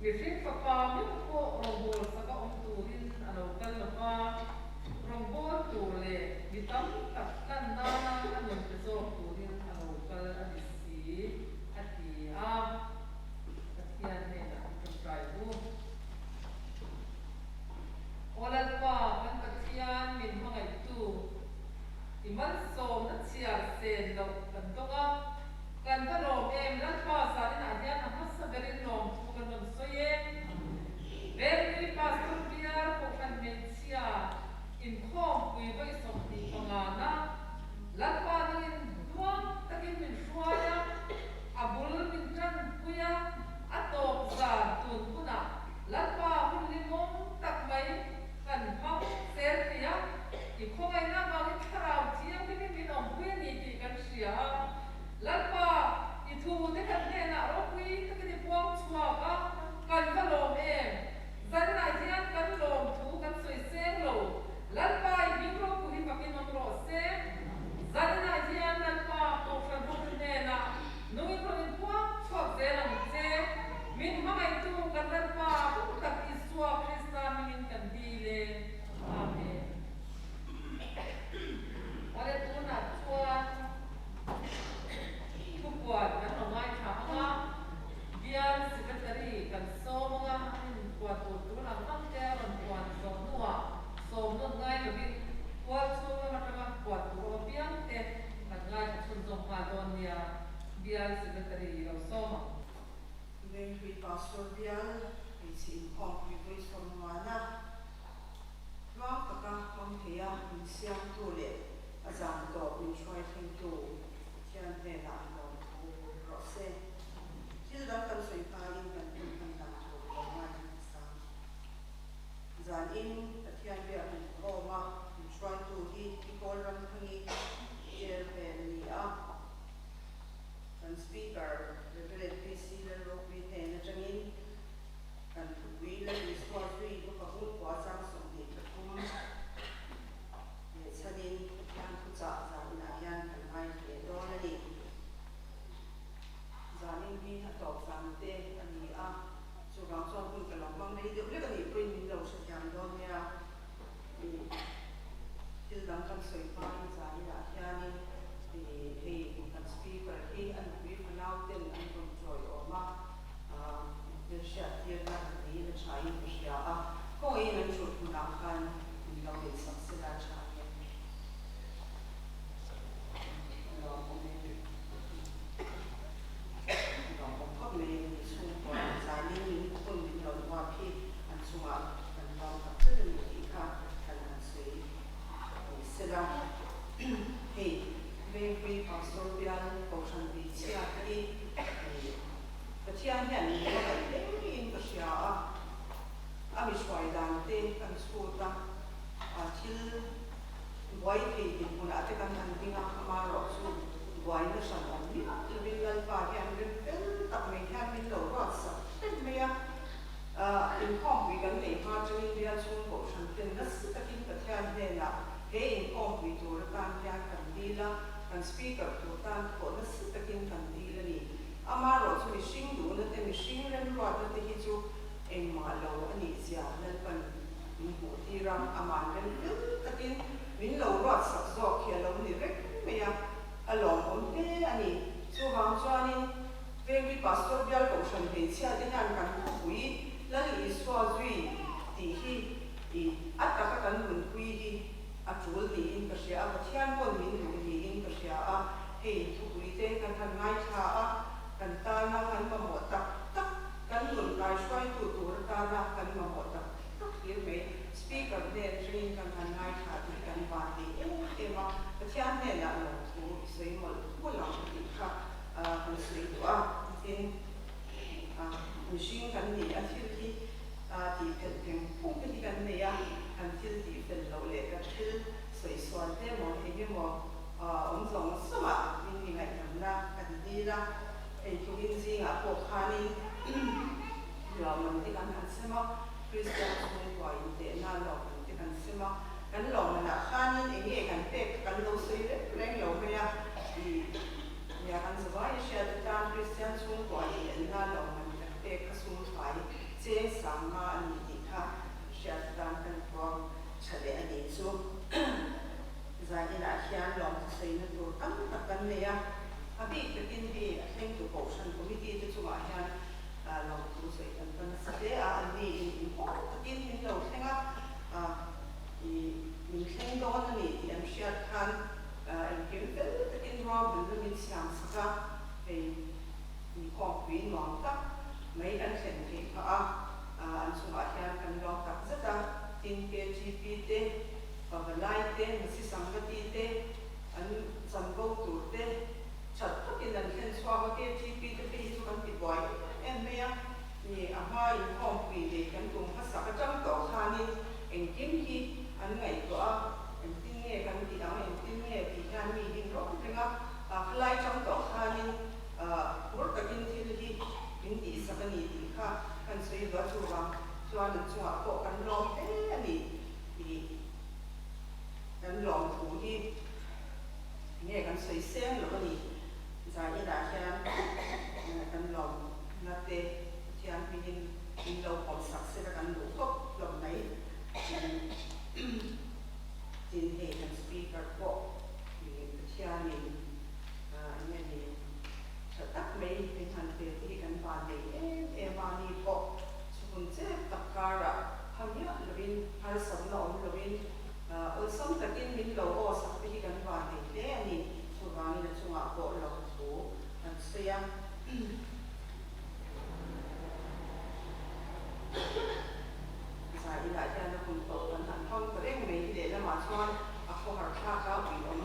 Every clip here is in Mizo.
Mihring Fapa meuh pawh rawngbawl saka awm turin a lo kal lo va, rawngbawl tur leh mi tam tak tlan nana a nun pe zawk turin a lo kal a ni si, a ti a. Pathian hnenah i tawngtai u. Aw Lalpa, kan Pathian min hmangaihtu, i malsawmna chhiar sen loh kan dawng a, kan va lawm em? Lalpa zaninah hian a hmasa berin lawmthu kan rawn sawi e. Venghlui Pastor Bial Kohhran hmeichhia inkhawmpui vawi 25 na Lalpa nangin hnuang takin min hruai a, a bul min tanpui a, a tawp zan tun hunah Lalpa hun limawm tak mai kan hmang zel thei a, i khawngaihna avangin thlarau thianghlimin min awmpui a ni tih kan hria a. Lalpa, i thu te kan hnenah ropui takin i puang chhuak a, kan va lawm em? Zanah hian kan lawm thu kan sawi seng lo. Lalpa, i hming ropui hi fakin awm rawh se. Zanah hian Lalpa Kohhran hotu hnenah nungin rawn inpuang chhuak zel ang che. Min hmangaihtu kan Lalpa hung tak Isua Krista hmingin kan dil e. Amen. Awle tunah chuan thupuan kan lo ngaithla ang a, Bial Secretary kan sawm ang a, an inpuan tur tur ang ang te a rawn puan zawh hnuah sawm nawn ngai lovin kual chhung lam atanga puan tur awm apiang te kan ngaithla chhunzawm nghal dawn nia, Bial Secretary lo sawm ang. Venghlui Pastor Bial hmeichhe inkhawmpui vawi sawmngana tluang taka hmang theia min siamtu leh a zan tawp min hruai thlengtu Pathian hnenah lawmthu rawh se. Thil dang kan sawi hmain kan hun hman dan tur lo ngai hmasa. Zanin Pathian biak inkhawma min hruaitu hi Pi Kawl Ramthangi Chairman a ni a. Kan Speaker Rev. PC Lalropui hnen atangin kan thupui Lal Isua zui Luka Bungkua chang 23 leh chhanin Pathian thuchah zaninah hian kan ngai hle dawn a ni. Zanin hi a tawp zan te a ni a, chuvang chuan hun ka lo hmang rei deuh hlek a nih pawhin min lo hrethiam dawn nia. Thil dang kan sawi hmain zaninah hianin hei kan Speaker hi a nupui fanau ten an rawn chawi awm a, hmelhriat tirna niin a thain ka hria a, kawngaihin an thut hmunah khan min lo insak sela tha nia. Lawmawm e. Lawmawm khawp mai a ni chhungkua zanin min hun min rawn huap hi an chungah kan lawm tak zet a ni tih kha kan han sawi ni sela. Hei Vengpui Pastor bial Kohhran hmeichhia hi Pathian hian min hmangaih hle in ka hria a, a mi hruai dan te kan chhut a, thil Buai thei dinhmunah te kan han ding a, amaherawhchu buaina hran awm miah lovin Lalpa hian rem fel tak mai hian min lo ruat sak hrep mai a. Inkhawmpui kan neih hma chungin bial chhung kohhran ten nasa takin Pathian hnenah he inkhawmpui tur atan hian kan dil a, kan Speaker tur tan pawh nasa takin kan dil a ni. Amaherawhchu mihring duhna te, mihring remruatna te hi chu engmah lo a nih zia Lalpan Min hmuh tir a, aman rem fel takin min lo ruat sak zawk hi a lo ni reng mai a, a lawmawm hle a ni. Chuvang chuanin Vengri Pastor Bial Kohhran hmeichhia te hian kan khawpui Lal Isua zui tih hi i a taka kan nunpui hi a tul niin ka hria a, Pathian pawn min duh niin ka hria a, hei thupui te kan han ngaithla a, kan tana kan mamawh tak tak kan nun kaihruaitu tur atana kan mamawh tak tak hlir mai. Speaker hnen atangin kan han ngaithla tih kan van nei em em a, Pathian hnenah lawmthu i sawi mawlh mawlh ang tih kha kan sawi duh a. Tin, mihring kan ni a, thil hi tih phelh pheng phung te hi kan nei a, kan thil tih fel loh leh kan thil sawi sual te emaw eng emaw awm zawng zawngah min mi ngaihdamna kan dil a. Hei tukin zingah pawh khanin lawmman te kan han sem a, Kristian chhungkua intehna lawmman te kan sem a, kan lawmmanah khanin eng nge kan pek kha kan lo sawi reng reng lo mai a, ih nia kan zavai a hriat atan Kristian chhungkua inelna lawmman kan pek kha sum fai kan nei a, a bik takin hei a thlengtu Kohhran Committee te chungah hian lawmthu sawi kan va nasa hle a, an ni in inhawng takin min lo thleng a, ih min thleng dawn a ni tih an hriat khan engkim fel takin ruahmanna min siam sak a, hei inkhawmpui nuam tak mai kan thlen theih phah a, an chungah hian kan lawm tak zet a, tin KGP te, Pavalai te, Masi Sangati te, an chanvo tur te that takin an thlen chhuak a, KTP te phei hi chu kan ti buai em em mai a, ni a hma inkhawmpui nei kan tum hmasak atang tawh khanin engkim hi an ngaihtuah a, engtin nge kan tih ang, engtin nge tih hian mi hi rawng reng a, khalai tang tawh khanin phur takin thil hi min tihsak a ni tih kha kan sawi duah chuvang chuan an chungah pawh kan lawm hle a ni tih. Kan lawmthu hi nge kan sawi seng lo a ni. Zainah hian kan lawmna te Pathian hmingin min lo pawmsak sela kan duh khawp hlawm mai. Tin hei kan speaker pawh Pathianin eng nge ni tha tak mai min han pe te hi kan van nei em em a, ni pawh chhun chep tak karah pha miah lovin harsatna awm lovin Awlsam takin min lo aw sak te hi kan van thei hle a ni. Chuvangin a chungah pawh lo thu kan sawi a. Zai inah hian a hun tawh kan han hmang ta reng mai hi lehlamah chuan a khawhar thlak a uiawm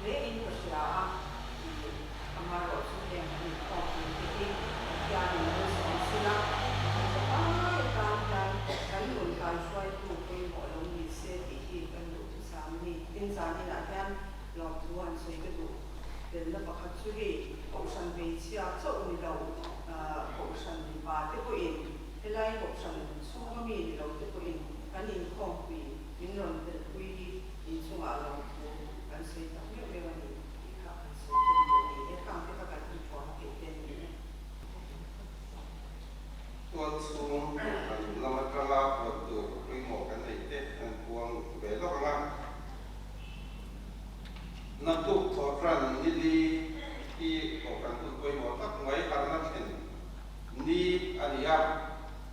hle in ka hria a. Amaherawhchu heng an inkhawm pui te hi Pathianin malsawm sila, kan zapai atan hian kan nun kaihruaitu pawimawh lo ni se tih hi kan duhthusam a ni. Tin, zaninah hian lawmthu an sawi ka duh telna pakhat chu hei Kohhran hmeichhia chauh ni lo, Kohhran mipa te pawhin helai Kohhran chhunga mi ni lo te pawhin kan inkhawmpui min rawn telpui hi inchungah lawmthu kan sawi tak meuh meuh a ni. Tih kha kan sawi tel duh a ni e, khang te kha kan hun thawn theih te a ni e. Tual chhung kan lam atanga puan tur pawimawh kan neih te an puang ve lawk ang a. Naktuk thawhran nili hi kohhran hun pawimawh tak mai harhna thlen ni a ni a,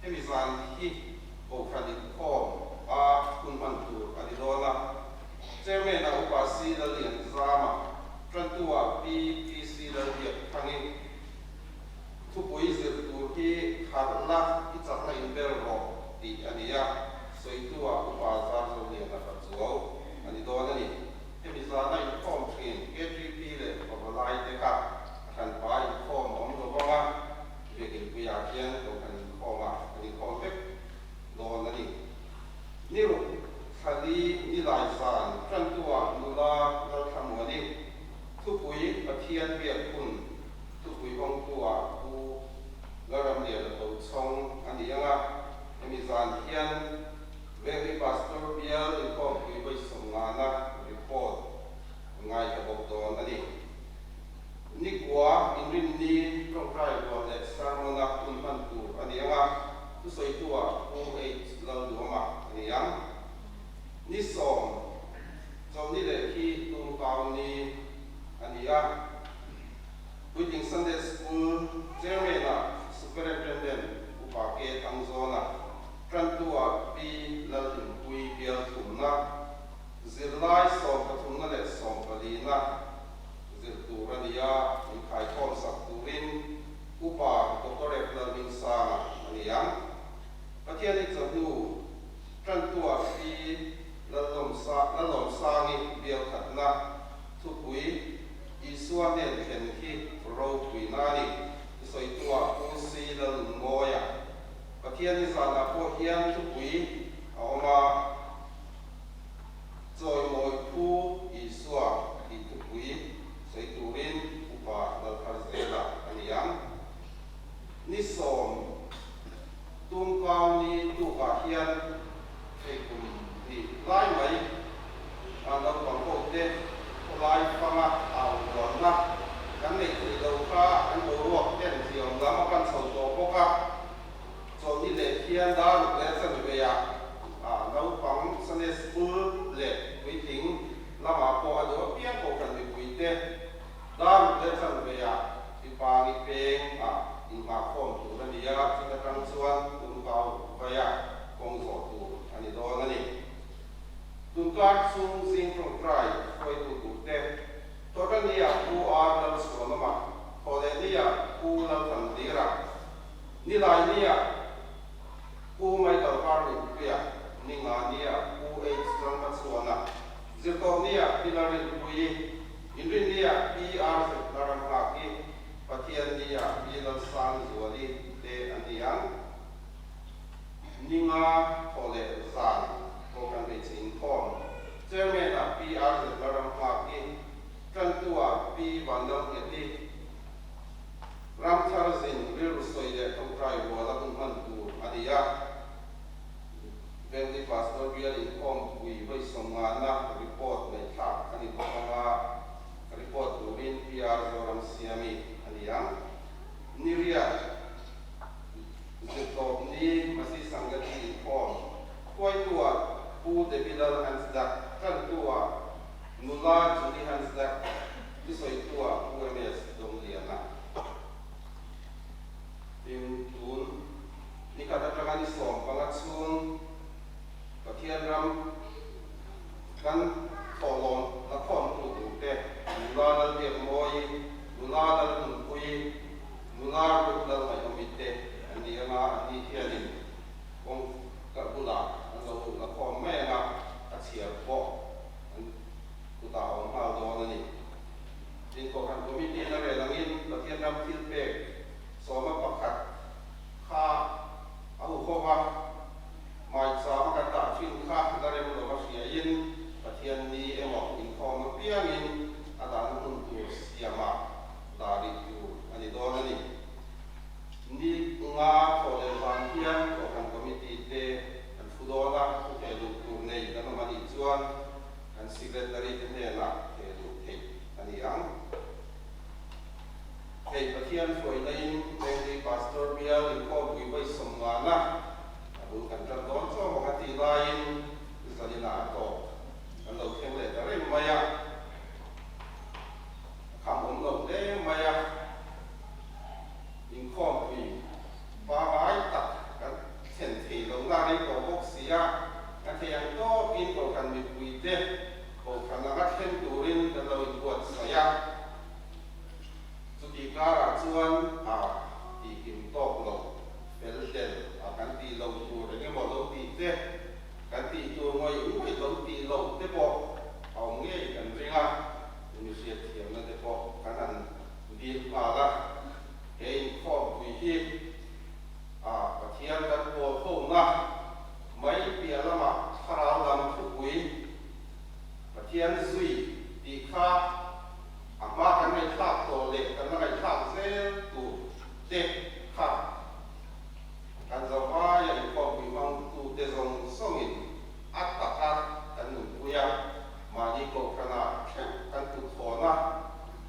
hemi zan hi kohhran inkhawm a hun hman tur a ni dawn a. Chairman-a Upa C. Lallianzama, Tantu-ah Pi PC Lalbiakthangin thupui zir tur hi harhna i chakna inbel rawh tih a ni a, sawitu-ah Upa Zarzoliana Pachuau a ni dawn a ni. Hemi zana inkhawm thin KTP leh Pavalai te kha a hranpa inkhawm a awm lo vang a, Biakinpuiah hian kohhran inkhawmah an inkhawm vek dawn a ni. Ni ruk thlali ni lai zan tantuah nula Lalthlamuani thupui Pathian biak hun thupui hawngtuah Pu Lalramliana Tochhawng a ni ang a, hemi zan hian Venghlui Pastor bial inkhawmpui vawi sawmngana report ngaithla bawk dawn a ni. Nikua inrinni tawngtai rual leh sermon-a hun hman tur a ni ang a, thusawitu-ah Pu H. Lalduama a ni ang. Ni sawm, Chawlhni leh khi Tumkau ni a ni a. Puitling Sunday School Chairman-ah Superintendent Upa K. Thangzawna, Tantu-ah Pi Lalhlimpui bial thumna, zirlai sawmpathumna leh sawmpalina, zir tur a ni a, inkhaikhawm sak turin Upa Doctor F. Lalhmingsanga a ni ang. Pathianin chawhnu tantuah Pi Lalawmsangi bialkhatna thupui Isua hnen thlen hi ropuina a ni, thusawitua Pu C. Lalnunmawia. Pathianin zanah pawh hian thupui a awm a. Chawimawi Phu Isua tih thupui sawi turin Upa Laltharzela a ni ang. Ni sawm tumkau ni tukah hian hei kum hnih lai mai a naupang ho te khawlai fanga au rualna kan neih theih lo kha an boruak ten ziawm lam a pan chho tawh bawk a. Chawlhni leh khian dar ruk leh chanve ah naupang Sunday School leh puitling. Nilainiah Pu Michael Harlingpuia, Ninganiah Pu H Lalhmachhuana, Zirtawpniah Pi Lalrinpuii, Inrinniah Pi RZ Laramnghaki, Pathianniah Pi Lalsangzuali te an ni ang. Ninga thaw leh zan Kohhran Hmeichhe Inkhawm Chairman-ah Pi RZ Laramnghaki, Tantu-ah Pi Vanlalngheti, Ramthar zin rilru sawi leh tawngtai rual a hun hman tur a ni a. Vengdi Pastor bial inkhawmpui vawi sawmngana report ngaihthlak a ni bawk anga report turin PR Zoramsiami a ni ang. Niriat Zirtawpni Masi Sangati inkhawm hruaitu-ah Pu Debilal Hansdak, Tantu-ah Nula Judy Hansdak, thusawitu-ah Pu MS Dongliana. Tin, tun nikhat atanga ni 15 chhung Pathian ram kan thawhlawm la khawmtu turte Nula Lalbiakmawii, Nula Lalhmunpuii, Nula Ruth Lalngaihawmi te an ni anga an ni hianin kawngka bulah an lo la khawm mai anga a chhiar pawh an kutah a awm nghal dawn a ni. Tin, Kohhran Committee na rel angin Pathian ram thil pek 11 kha a hu ho va, maicham a kan dah thin kha la rem lo va hriain Pathian ni emaw inkhawm apiangin a dahna hmun tur siamah dah rih tur a ni dawn a ni. Ni nga thawh leh vang hian Kohhran Committee te an thu dawn a, thu theh luh tur nei kan awm a nih chuan kan Secretary te hnenah theh luh theih a ni ang. Hei Pathian hruaina in Venghlui Pastor bial inkhawmpui vawi 50 na a bul kan tan dawn chaw bawk a tih laiin zaninah a tawp kan lo thleng leh ta reng mai a, a kham awm lo hle mai a. Inkhawmpui pangai tak kan thlen thei lohna rei tawh bawk si a, kan thei ang tawkin Kohhran mipuite Kohhran anga thlen turin kan lo inbuatsaih a. Chutih karah chuan a tihkim tawk lo, fel hlel a kan tih loh tur eng emaw lo tih te, kan tih tur ngawih ngawih lo tih loh te pawh a awm ngei kan ring a, mihriatthiamna te pawh kan han Dil nghal a, he inkhawmpui hi a Pathian kan pawl hona mai piah lamah thlarau lam thupui Pathian zui tih kha a hma kan ngaihthlak tawh leh kan la ngaihthlak zel tur te kha kan zavaia inkhawmpui hmangtute zawng zawngin a taka kan nunpui a, mahni kohhranah theuh kan kuthawn a.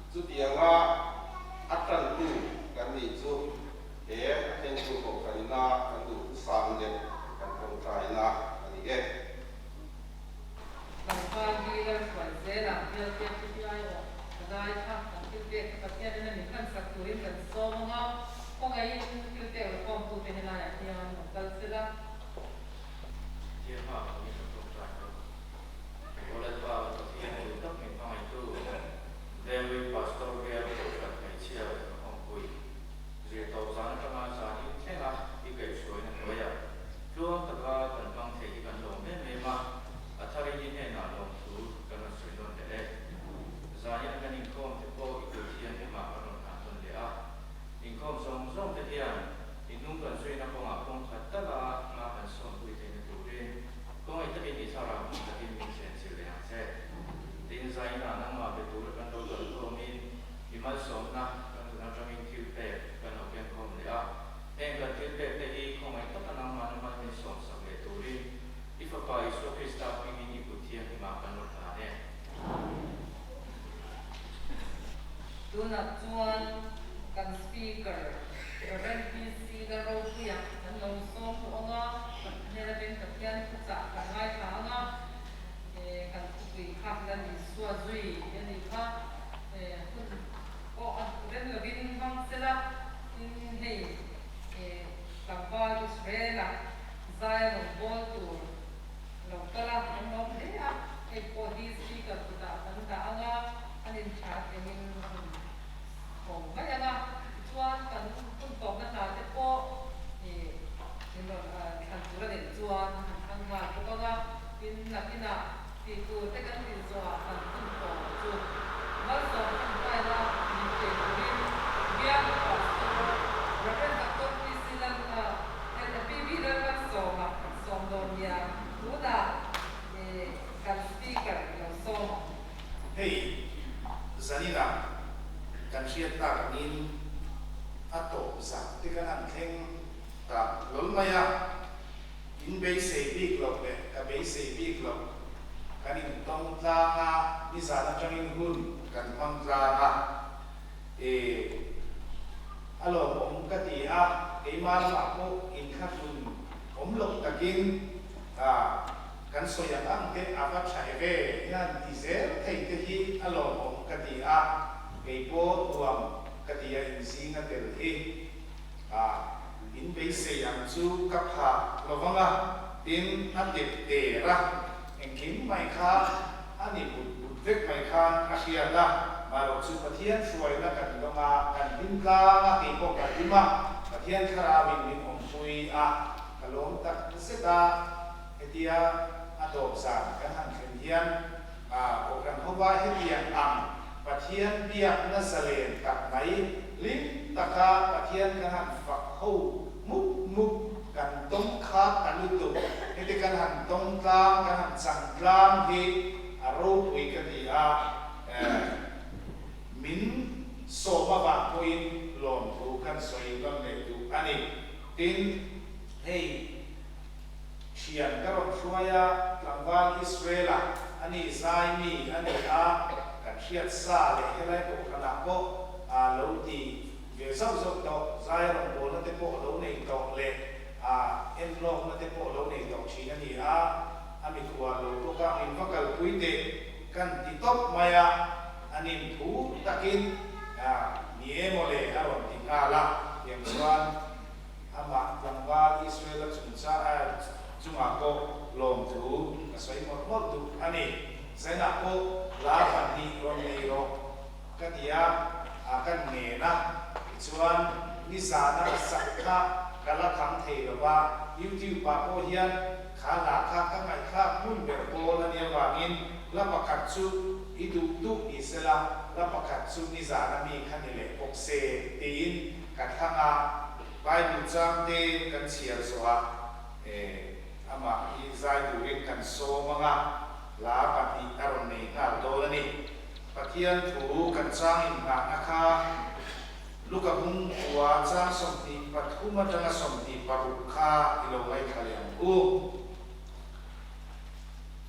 Chutianga a tantu kan nih chu he a thlengtu kohhranina kan duh thusam leh kan tawngtaina a ni e. Tlangval hi Lalhruai zelah bialpek chu hi aiawh palai kha kan thil pek kha Pathianin a min hlansak turin kan sawm ang a, khawngaihin thil pek la khawmtute helaiah hian lo kal sela. Pathian hma pawhin kan tawngtai dawn. Aw Lalpa, kan Pathian duh tak min hmangaihtu, Delhi Pastor bial Kohhran hmeichhia inkhawmpui zirtawp zan atanga zan in thleng a i kaihhruaina hnuaiah tluang taka kan hmang thei hi kan lawm em em a, a tharin i hnenah lawmthu kan rawn sawi nawn leh e. Zanin a kan inkhawm te pawh i kut hian hlimah kan rawn hlan nawn leh a, inkhawm zawng zawng te hian i hnung kan zuina kawngah kawng khat tala hma kan sawnpui theihna turin Kawngei takin i thlarau hmun takin min thlen chilh leh ang che. Tin, Zaina, nangmah be tura kan lo kal khawmin i malsawmna kan tun atangin thil pek kan lo keng khawm leh a. Heng kan thil pek te hi khawngaih taka nangmah na mal min sawmsak leh turin i Fapa Isua Krista hmingin i kut thianghlimah kan rawn hlan e. Tunah chuan kan Speaker Rev. PC Lalropuia kan lo sawm tawh ang a, hmel atangin Pathian thuchah kan ngaithla ang a, kan thupui kha Lal Isua zui a nih kha, hun pawh a rem lovin hmang sela, tin hei tlangval Israel-ah zai a rawn bawl tur lo kal a, an lawm hle a, hei pawh hi Speaker kutah kan dah ang a, an intha tengin hun. Awm mai ang a, tichuan kan hun tawpna hna te pawh. angin a tawp zan te kan han thleng ta hlawl mai a, in beisei bik loh leh ka beisei bik loh kan intawng tlang a, nizan atangin hun kan hmang tlang a, e a lawmawm ka ti a, keimah lamah pawh inthlahrun awm loh takin a. Kan sawi ang ang te a va tha e ve hian ti zel thei te hi a lawmawm ka ti a, kei pawh nuam ka ti a inzing a tel hi a in beisei ang chu ka pha lovang a, tin a tep der a, engkim mai kha a ni but but vek mai khan a hriat a, marawh chu Pathian hruaina kan dawng a, kan hlim tlang a, kei pawh ka hlim a, Pathian thlarauin min awmpui a, ka lawm tak zet a. Hetia a tawp zan kan han thlen hian Kohhran hova hetiang ang Pathian biakna zalen tak mai hlim taka Pathian kan han fak ho mup mup kan tawng kha ta lutuk. Heti kan han tawng tlang, kan han chang tlang hi a ropui ka ti a, min sawm avang pawhin lawmthu kan sawi rawn leh duh a ni. Tin, hei. Thian ka rawn hruai a, tlangval Israel-a a ni zai mi a ni a, kan hriat sa leh helai kohhranah pawh a lo ti ve zauh zauh tawh, zai rawngbawlna te pawh lo nei tawh leh a enlawkna te pawh lo nei tawh thin a ni a, a mikhual lo bawk a, min va kalpui teh kan ti tawp mai a, a nim thu takin ni e mawle a rawn ti nghal a, tiang chuan. Amah tlangval Israel-a chungchang chungah pawh lawmthu ka sawi mawlh mawlh duh a ni. Zainah pawh la pahnih rawn nei rawh ka ti a, a kan ngen a. Tichuan, nizana a sak kha ka la kham thei lo va, YouTube-ah pawh hian kha hla kha ka ngaihthlak hmun ber pawl a nih avangin hla pakhat chu i duh duh ni sela, hla pakhat chu nizana mi kha ni leh bawk se tiin Ka thlang a, Bible chang te kan chhiar zawh a, amah hi zai turin kan sawm ang a, hla pahnih a rawn nei nghal dawn a ni. Pathian thu kan chang inngahna kha Luka bung khua chang 23 atanga 26 kha i lo ngaithla leh ang u.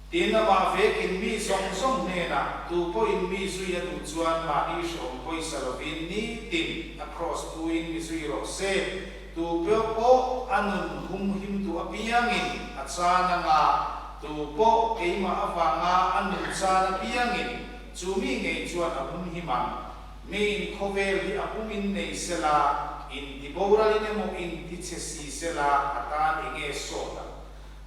Tin, amah vekin mi zawng zawng hnenah, Tu pawhin mi zui a duh chuan mahni hrehawm pawisa lovin nitin a kraws puin mi zui rawh se. Tu pawh a nun hum him duh apiangin a chan anga, tu pawh keimah avanga a nun chan apiangin chu mi ngei chuan a hum him ang. Miin khawvel hi a pumin nei sela, intiboralin emaw intichhe si sela a tan enge sawt ang?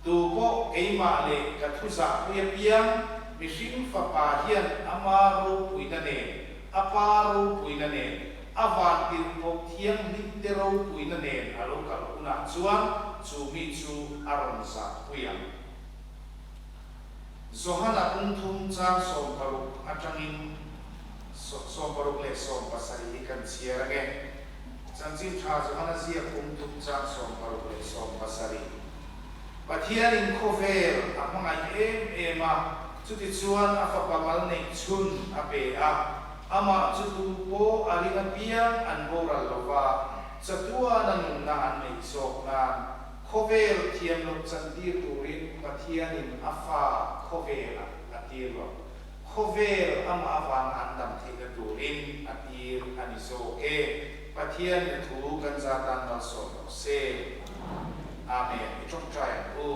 Tu pawh keimah leh ka thu zahpui apiang, mihring fapa hian ama ropuina nen, a pa ropuina nen, a vantirhkoh thianghlim te ropuina nen a lo kal hunah chuan chu mi chu a rawn zahpui ang. Johana pungthum chang 60 atangin 67 hi kan chhiar ange. Chanchin tha Johana ziak pungthum chang 67. Pathianin khawvel a hmangaih em em a, chutichuan a fapa mal neih chhun a pe a, amah chu tu pawh a ring apiang an boral lo va, chatuana nunna an neih zawk nan khawvel thiam loh chantir turin Pathianin a fa khawvelah a tir lo. Khawvel amah avanga an dam theihna turin a tir a ni zawk e. Pathian i thu kan za tan malsawm rawh se. Amen. I tawngtai ang u.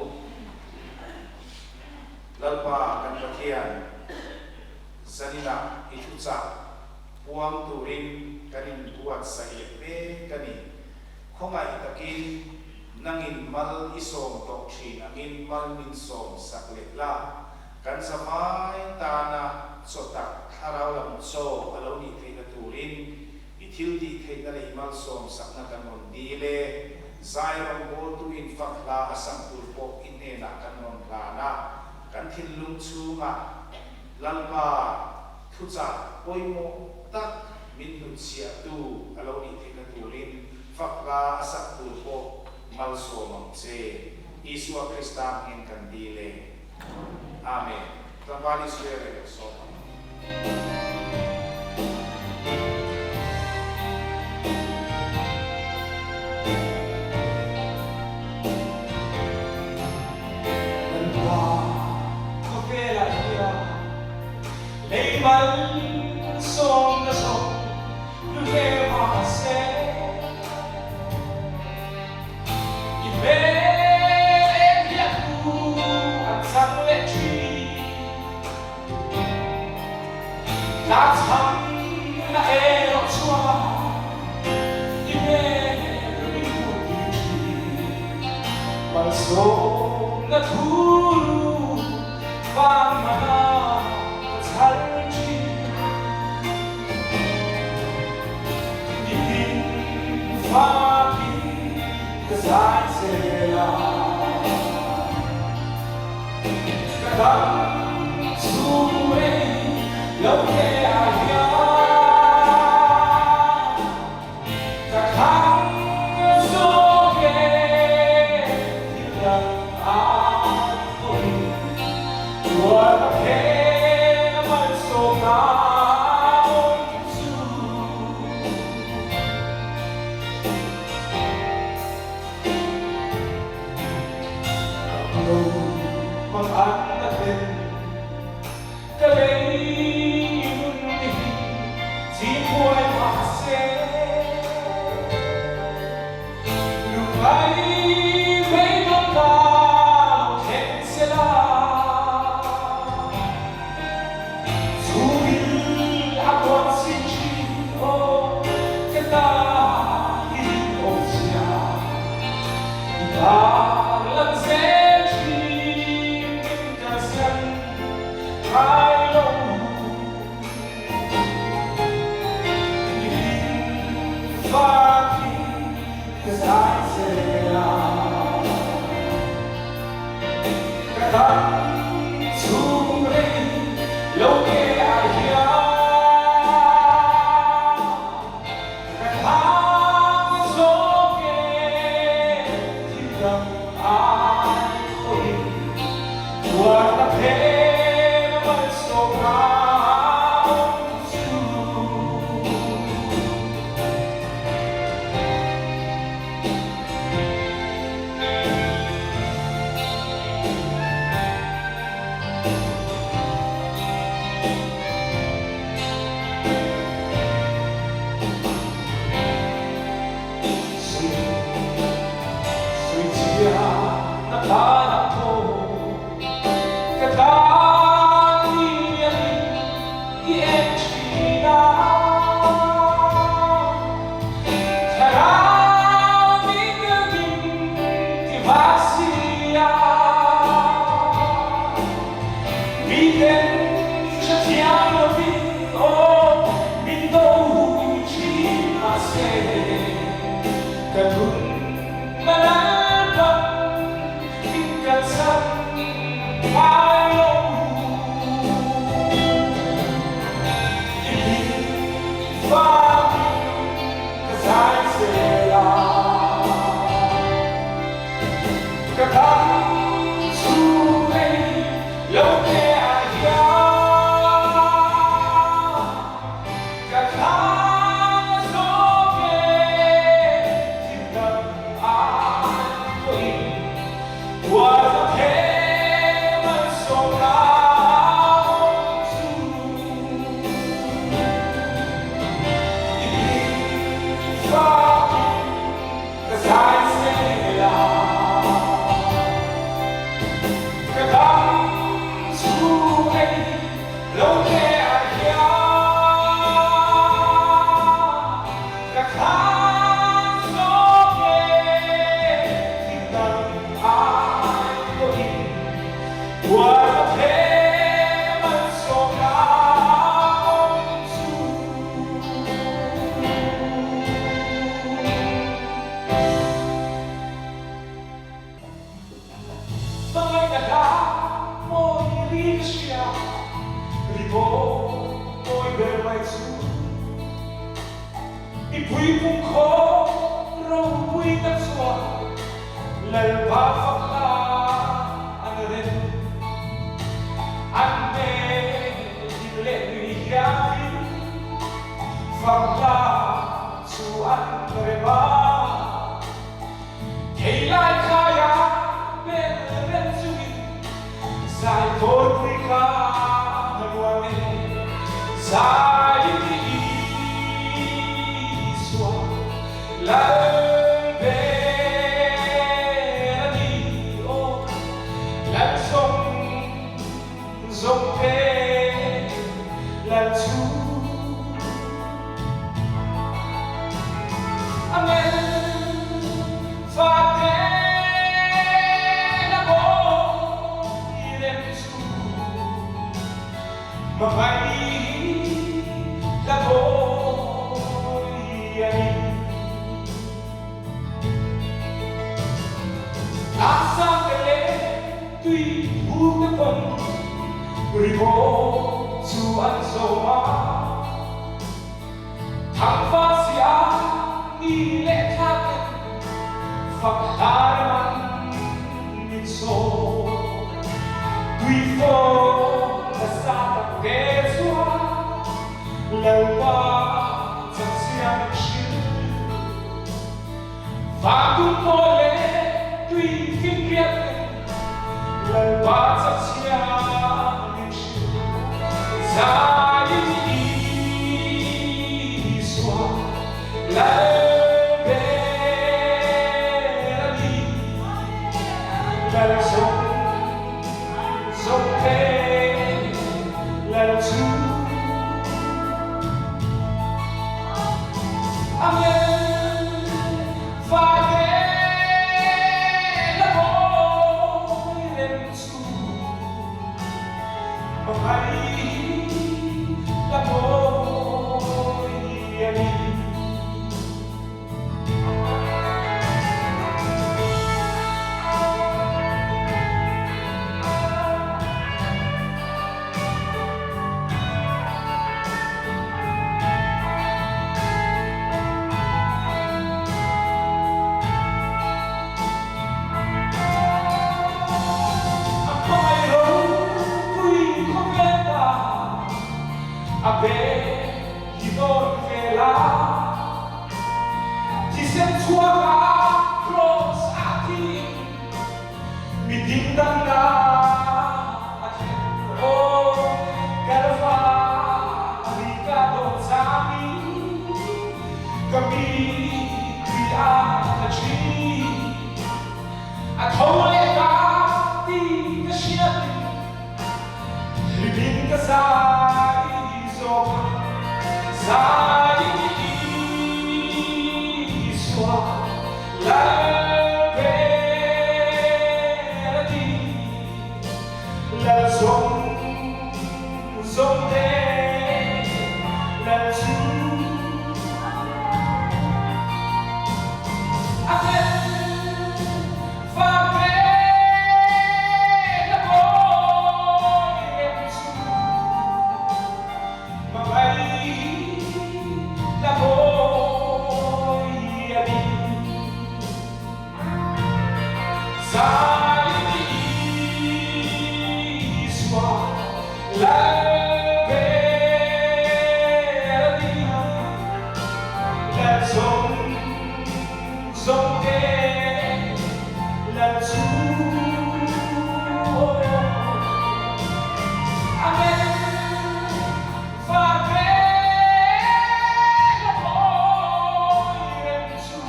Lalpa kan Pathian, zaninah i thuchah puang turin kan inbuatsaih leh mek a ni. Khawngaih takin nangin mal i sawm tawh thin angin mal min sawm sak leh la. Kan zavai tana chaw tak thlarau lam chaw a lo nih theihna turin i thil tih theihna leh i malsawm sakna kan rawn dil e. Zai rawngbawltu in fak hla a sam tur pawh i hnenah kan rawn hlan a, kan thinlung chhungah Lalpa thuchah pawimawh tak min hnutchhiahtu a lo nih theihna turin fak hla a sak tur pawh malsawm ang che. Isua Krista hming kan dil e. Amen. Tlangval Israel e kan sawm ang. Lei malsawmna zawng hlu hle mahse, i hmel eng hian hu an chang leh thin. Tlachhamna erawh chuan i hmel min hmuhpui thin. Malsawmna thu vang mana ka chhal thin. I hlim fakin ka zai zel a. Ka dam chhung rei lo te ah hian ka thang zawk e thil dang ai pawhin tuar ka phen a malsawmna awm chu. Lo mang an a thlen ka lei nun hi chimbuai mahse lungngai beidawng ta lo thleng sela chhungil a kuan sin thin aw ka ta i rinawm zia. Ka thang zawk e thil dang ai pawhin tuar ka phen a malsawmna awm chu. Suichia na thlana thaw ka tan lianin i en thin a. Thlarau min min ti var si a. Miten hrethiam lovin aw min do thin mahse ka nun na lalpan min kalsan ngai lo. I hlim vangin ka zai zel a. Ka dam chhung rei lo te ah hian ka thlang zawk e thil dang ai pawhin tuar ka phen malsawmna awm chu i hlim fakin Ka zai zel a, ka dam chhung ei lo te ah hian ka thlang zawk e thil dang ai pawhin tuar ka phen malsawmna awm chu. Hmangaih ka hla mawi ri ka hria, ri mawi ber mai chu. Mipui pungkhawm ropui tak chuan Lalpa fak hla an rem. An hmel hlim leh nui hiangin fak hla chu an rem a. Theilai khaia bel rem chungin zai thawlpui kha a nuam e. Zai Isua Lal ber a ni aw, Lal zawng zawng te Lal chu. Amen Fate na mawi rem chu Hmangaih la mawi a ni. Tlangsang te leh tui phur te pawn rimawi chu an zawm a. Thangfa si a ni leh thla ten fak hlai man min sawm. Tuifawm nasa tak te chuan Lalpa chakzia min hrilh. Vantum pawl leh tui finriat ten Lalpa chakzia min hrilh. Zai Isua Lal ber a ni. Lal zawng zawng te Lal chu. Amen Fate la mawi rem chu Hmangaih la mawi a ni. A hmangaih ropui khawvel ta a pe hi dawn vel a, thisen chhuak a cross ah thiin Mi dingdangnak a thlen. Aw, Kalvari ka dawt cang i ka mitthli ah ka ṭhi. A tho leh ka ti ka hriat in hlimin ka zai zawk a, zai Isua Lal ber a ti, Lal zawng zawng te Lal chu. A fel fate na bawi rem chu Hmangaih la mawi a ni. Zai Isua Lal ber a ni. Lal zawng zawng te Lal chu. Amen. Fate la mawi rem chu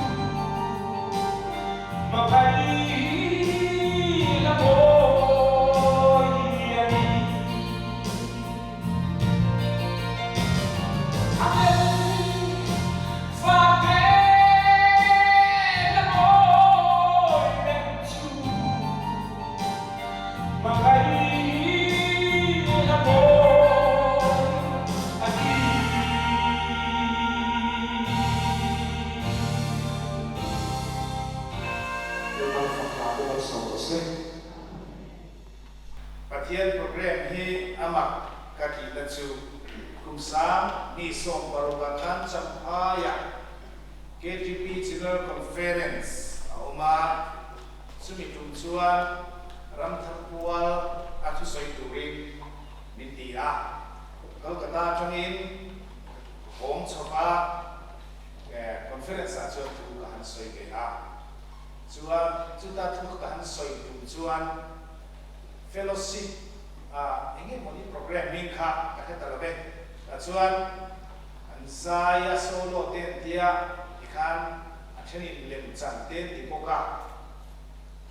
Hmangaih la mawi a ni. Amen. Fate la mawi rem chu Hmangaih la mawi a ni. Lalpan fak hla te malsawm rawh se. Pathian program hi a mak ka tihna chu kum 2016 ah khan Champhaiah KTP General Conference a awm a, Chumi tum chuan Ramthar pual a thusawi turin min ti a, Kolkata atangin hawng chhawpa conference ah chuan thu ka han sawi ve a. Chuan chuta thu ka han sawi tum chuan fellowship ah eng nge mawni program hming kha ka hre ta lo ve. Tah chuan an zai a, solo te an tia, tikhan a thenin lemchan te an ti bawk a.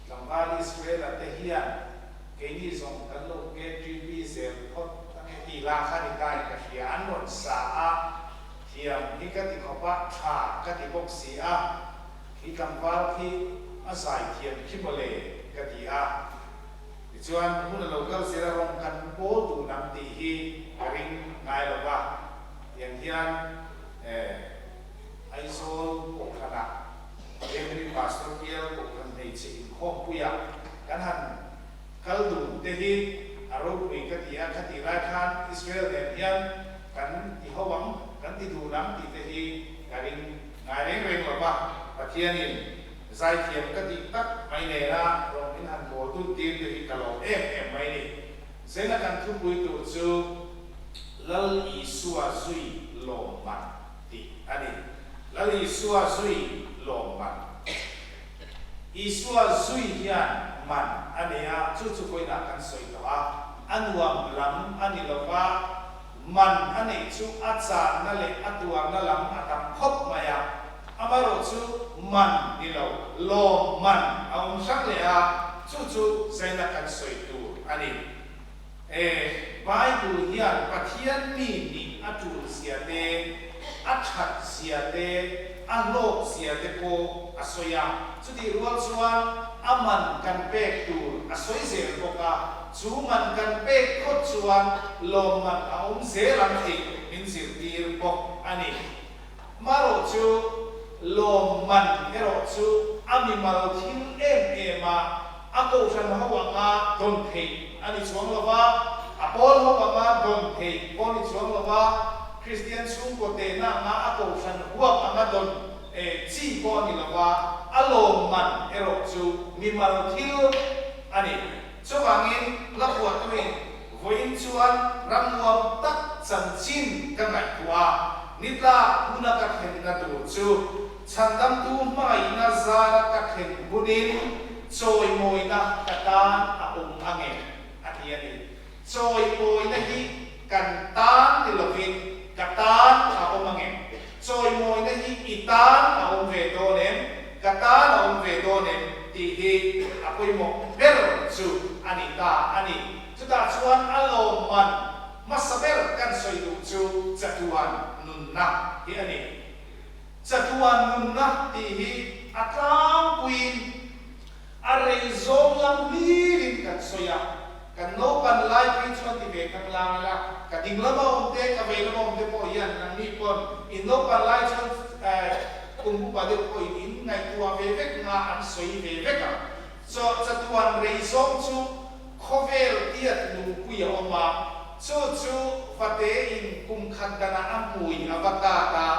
Tlangval Israel-a te hian keini zawng kan lo KTP zel phawt ange tih lah kha ni ta in ka hria. An rawn sa a, thiam hi ka ti khawp a, tha ka ti bawk si a, khi tlangval khi a zai thiam khi mawle ka ti a. Tichuan hun a lo kal zel a rawng kan pawl dun ang tih hi ka ring ngai lo va, tiang hian Aizawl Kohhranah Henry Pastor Bial Kohhran hmeichhe inkhawmpuiah kan han kal dun te hi a ropui ka ti a, khatih lai khan Israel nen hian kan ti ho ang, kan ti dun ang tih te hi ka ring ngai reng reng lo va, Pathianin Zaithiam ka tih tak mai nena rawng min han bawl dun tir te hi ka lawm em em mai ni. Zena kan thupui tur chu Lal Isua zui lawm man tih a ni. Lal Isua zui lawm man. Isua zui hian man a nei a, chu chu vawiinah kan sawi tawh a, a nuam lam a ni lo va, man a neih chu a channa leh a tuarna lam a tam khawp mai a. Amaherawhchu man ni lo, lawm man a awm hrang leh a, chu chu zaina kan sawi tur a ni. E, Bible hian Pathian mi nih a tul zia te, a that zia te, a hlawk zia te pawh a sawi a. Chutih rual chuan a man kan pek tur a sawi zel bawk a, chu man kan pek phawt chuan lawmman a awm zel ang tih min zirtir bawk a ni. Marawh chu lawmman erawh chu a mimal thil em em a, a kohhran ho anga dawn theih a ni chuang lo va, a pawl ho anga dawn theih pawh a ni chuang lo va, Kristian chhungkaw tehna anga a kohhran huap anga dawn chi pawh a ni lo va, a lawmman erawh chu mimal thil a ni. Chuvangin hla phuahtuin vawiin chuan ramnuam tak chanchin ka ngaihtuah a, nitlak huna ka thlenna tur chu chhandamtu hmangaihna zara ka thlen hunin chawimawina ka tan a awm angem a ti a ni. Chawimawina hi kan tan ni lovin ka tan a awm angem? Chawimawina hi i tan a awm ve dawn em? Ka tan a awm ve dawn em? Tih hi a pawimawh ber chu a ni ta a ni. Chutah chuan a lawmman hmasa ber kan sawi duh chu chatuan nunna hi a ni. Chatuan nunna tih hi a tlangpuiin A rei zawng lam hlirin kan sawi a, kan naupan lai phei chuan ti ve kang lang ila, ka ding lama awm te, ka vei lama awm te pawh hian nangni pawn in naupan lai chuan kum upa deuh pawhin in ngaihtuah ve vek nga an sawi ve vek ang. Chaw chatuan rei zawng chu khawvel tiat lungpui a awm a, chu chu vate in kum khat danah a hmui a va tat a,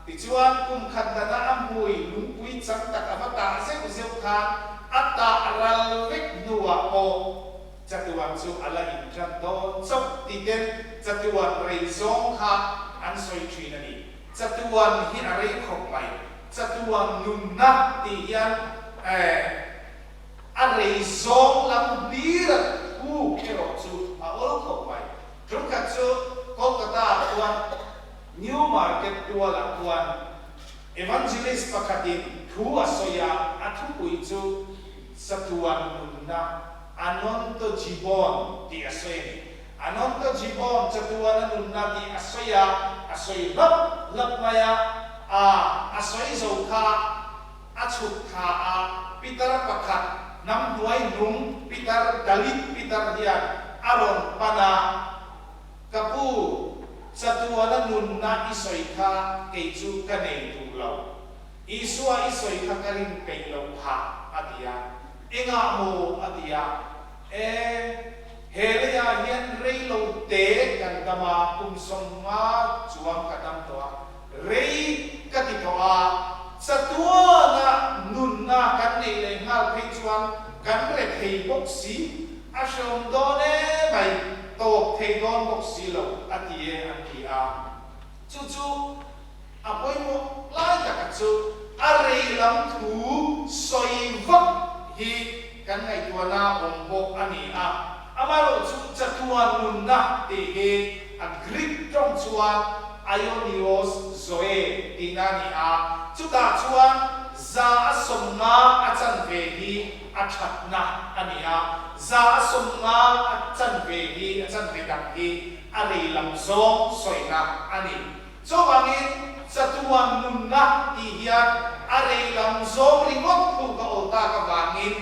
Tichuan, kum khat dana a hmui lungpui chang tak a va tah zeuh zeuh khan a tah ral vek hnuah pawh chatuan chu a la inṭan dawn chauh ti ten chatuan rei zawng kha an sawi ṭhin a ni. Chatuan hi a rei khawp mai. Chatuan nunna tih hian a rei zawng lam hlir a thuk erawh chu a awl khawp mai. Ṭumkhat chu Kolkata-ah chuan New Market tualah khuan Evangelist pakhatin thu a sawi a, a thupui chu Chatuan nunna, Anonto Jibon, tih a sawi a ni. Anonto Jibon, Chatuana nunna tih a sawi a, a sawi hlap hlap mai a, a a sawi zo kha a chhuk thla a, Pitar pakhat hnam hnuai hnung Pitar, Dalit Pitar hian a rawn pan a, Ka pu, chatuana nunna i sawi kha kei chu ka nei duh lo. Isua i sawi kha ka rin peih loh phah, a ti a. Engah maw? a ti a. E, he leiah hian rei lo te kan dam a, kum 50 chuang ka dam tawh a, rei ka ti tawh a, chatuana nunna kan neih leh nghal phei chuan kan re thei bawk si. A hreawm dawn e mai, tawp thei dawn bawk si lo a ti e an ti a. Chu chu a pawimawh lai taka chu a rei lam thu sawi vak hi kan ngaihtuahna awm bawk a ni a. Amaherawhchu chatuan nunna tih hi a Greek tawng tawng chuan aionios zoe tihna a ni a, chutah chuan 50% a chanve hi a thatna a ni a, 50% a chanve hi, a chanve dang hi a rei lam zawng sawina a ni. Chuvangin, chatuan nunna tih hian a rei lam zawng ringawt thu ka awl tak avangin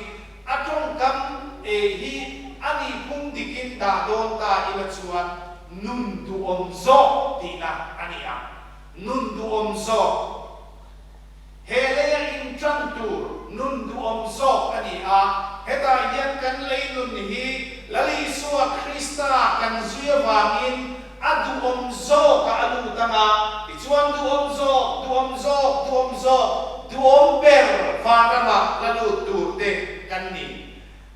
a tawngkam e hi a nih phung dikin dah dawn ta ila chuan nun duhawm zawk tihna a ni ang. Nun duhawm zawk. He leia inṭan tur nun duhawm zawk a ni a, hetah hian kan lei nun hi Lal Isua Krista kan zui avangin a duhawm zawkah a lut ang a, tichuan duhawm zawk, duhawm zawk, duhawm zawk, duhawm ber vanramah la lut tur te kan ni.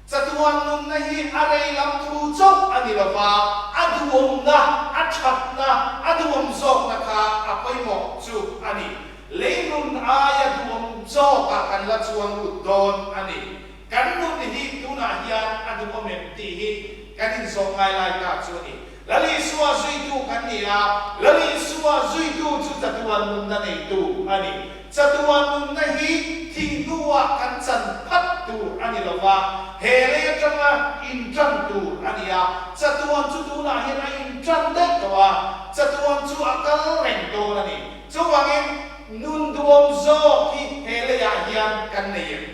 Chatuan nunna hi a rei lam thu chauh a ni lo va, a duhawmna, a thatna, a duhawm zawkna kha a pawimawh chu a ni. Lei nun aia duhawm zawkah kan la chuang lut dawn a ni. Kan nun hi tunah hian a duhawm em tih hi kan inzawh ngai lai ta chu a ni. Lal Isua zuitu kan ni a, Lal Isua zuitu chu chatuan nunna neitu a ni. Chatuan nunna hi thih hnuah kan chan phat tur a ni lo va, he lei atanga intan tur a ni a. Chatuan chu tunah hian a intan daih tawh a, chatuan chu a kal reng dawn a ni. Chuvangin nun duhawm zawk hi he leiah hian kan nei em?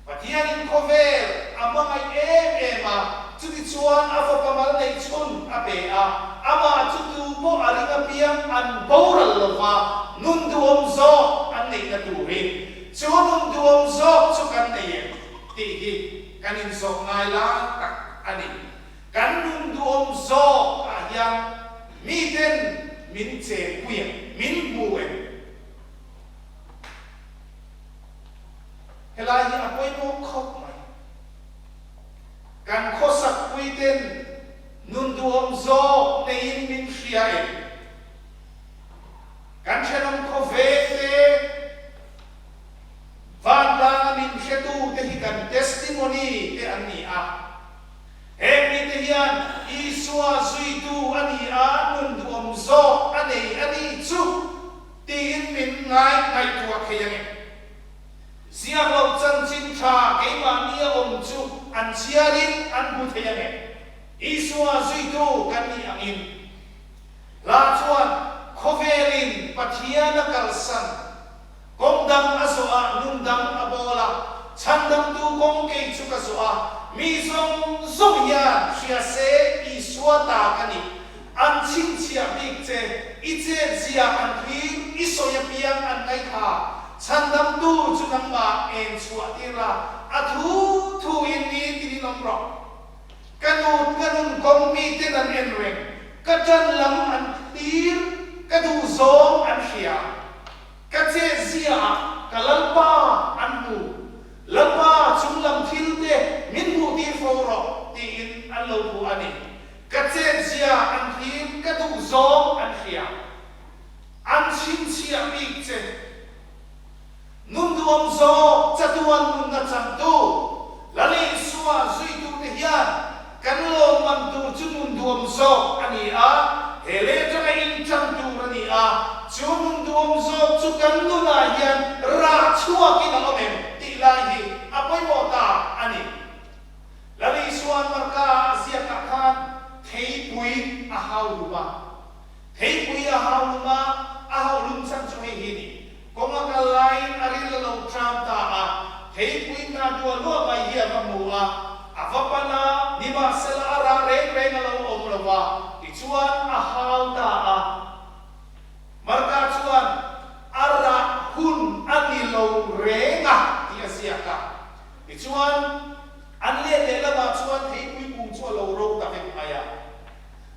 Pathianin khawvel a hmangaih em em a, chutichuan a fapa mal neih chhun a pe a, amah chu tu pawh a ring apiang an boral lo va, nun duhawm zawk an neihna turin. Chu nun duhawm zawk chu kan nei em tih hi kan inzawh ngai lai tak a ni. Kan nun duhawm zawk ah hian miten min chenpui em, min hmu em? Helai hi a pawimawh khawp mai. Kan khawsak puiten nun duhawm zawk neiin min hria em? Kan thenawm khawvel te, vantlanga min hretu te hi kan testimony te an ni a. Heng mite hian Isua zuitu a ni a, nun duhawm zawk a nei a nih chu tiin min ngai ngaihtuah thei ange. Ziak lo chanchin tha keimahni a awm chu an chhiarin an hmu thei ange. Isua zuitu kan nih angin hla chuan khawvelin Pathian a kalsan, kawng dang a zawh a, nun dang a bawl a, chhandamtu kawng kei chu ka zawh a, mi zawng zawng hian hria se Isua ta ka nih An chhinchhiah bik che, i chetzia an thlir, i sawi apiang an ngaihthla. Chhandamtu chu nangmah en chhuah tir la, a thu thu in ni tinin awm rawh. Ka nu, ka nun kawng miten an en reng, ka ṭan lam an thlir, ka duhzawng an hria. Ka chetzia ah ka Lalpa an hmu, Lalpa chunglam thil te min hmuh tir fo rawh tiin an lo hmu a ni. Ka chetzia an thlir, ka duh zawng an hria. An chhinchhiah bik che. Nun duam zawk chatuan nunna changtu Lal Isua zuitute hian kan lawmman tur chu nun duam zawk a ni a, he lei atanga inṭan tur a ni a, chu nun duam zawk chu kan nunah hian rah chhuakin a awm em tih lai hi a pawimawh ta a ni. Lal Isua'n Marka a ziakah khan theipui a hau lum a. Theipui a hau lum a, a hauh lum chhan chu hei hi ni. Kawng a kal laiin a ril a lo ṭam ta a, theipui hna duah luah mai hi a va hmu a, a va pan a, nimahsela a rah reng reng a lo awm lo va, tichuan a hau ta a. Marka chuan, A rah hun a ni lo reng a, tih a ziak a. Tichuan, an let leh lamah chuan theipui kung chu a lo ro ta vek mai a.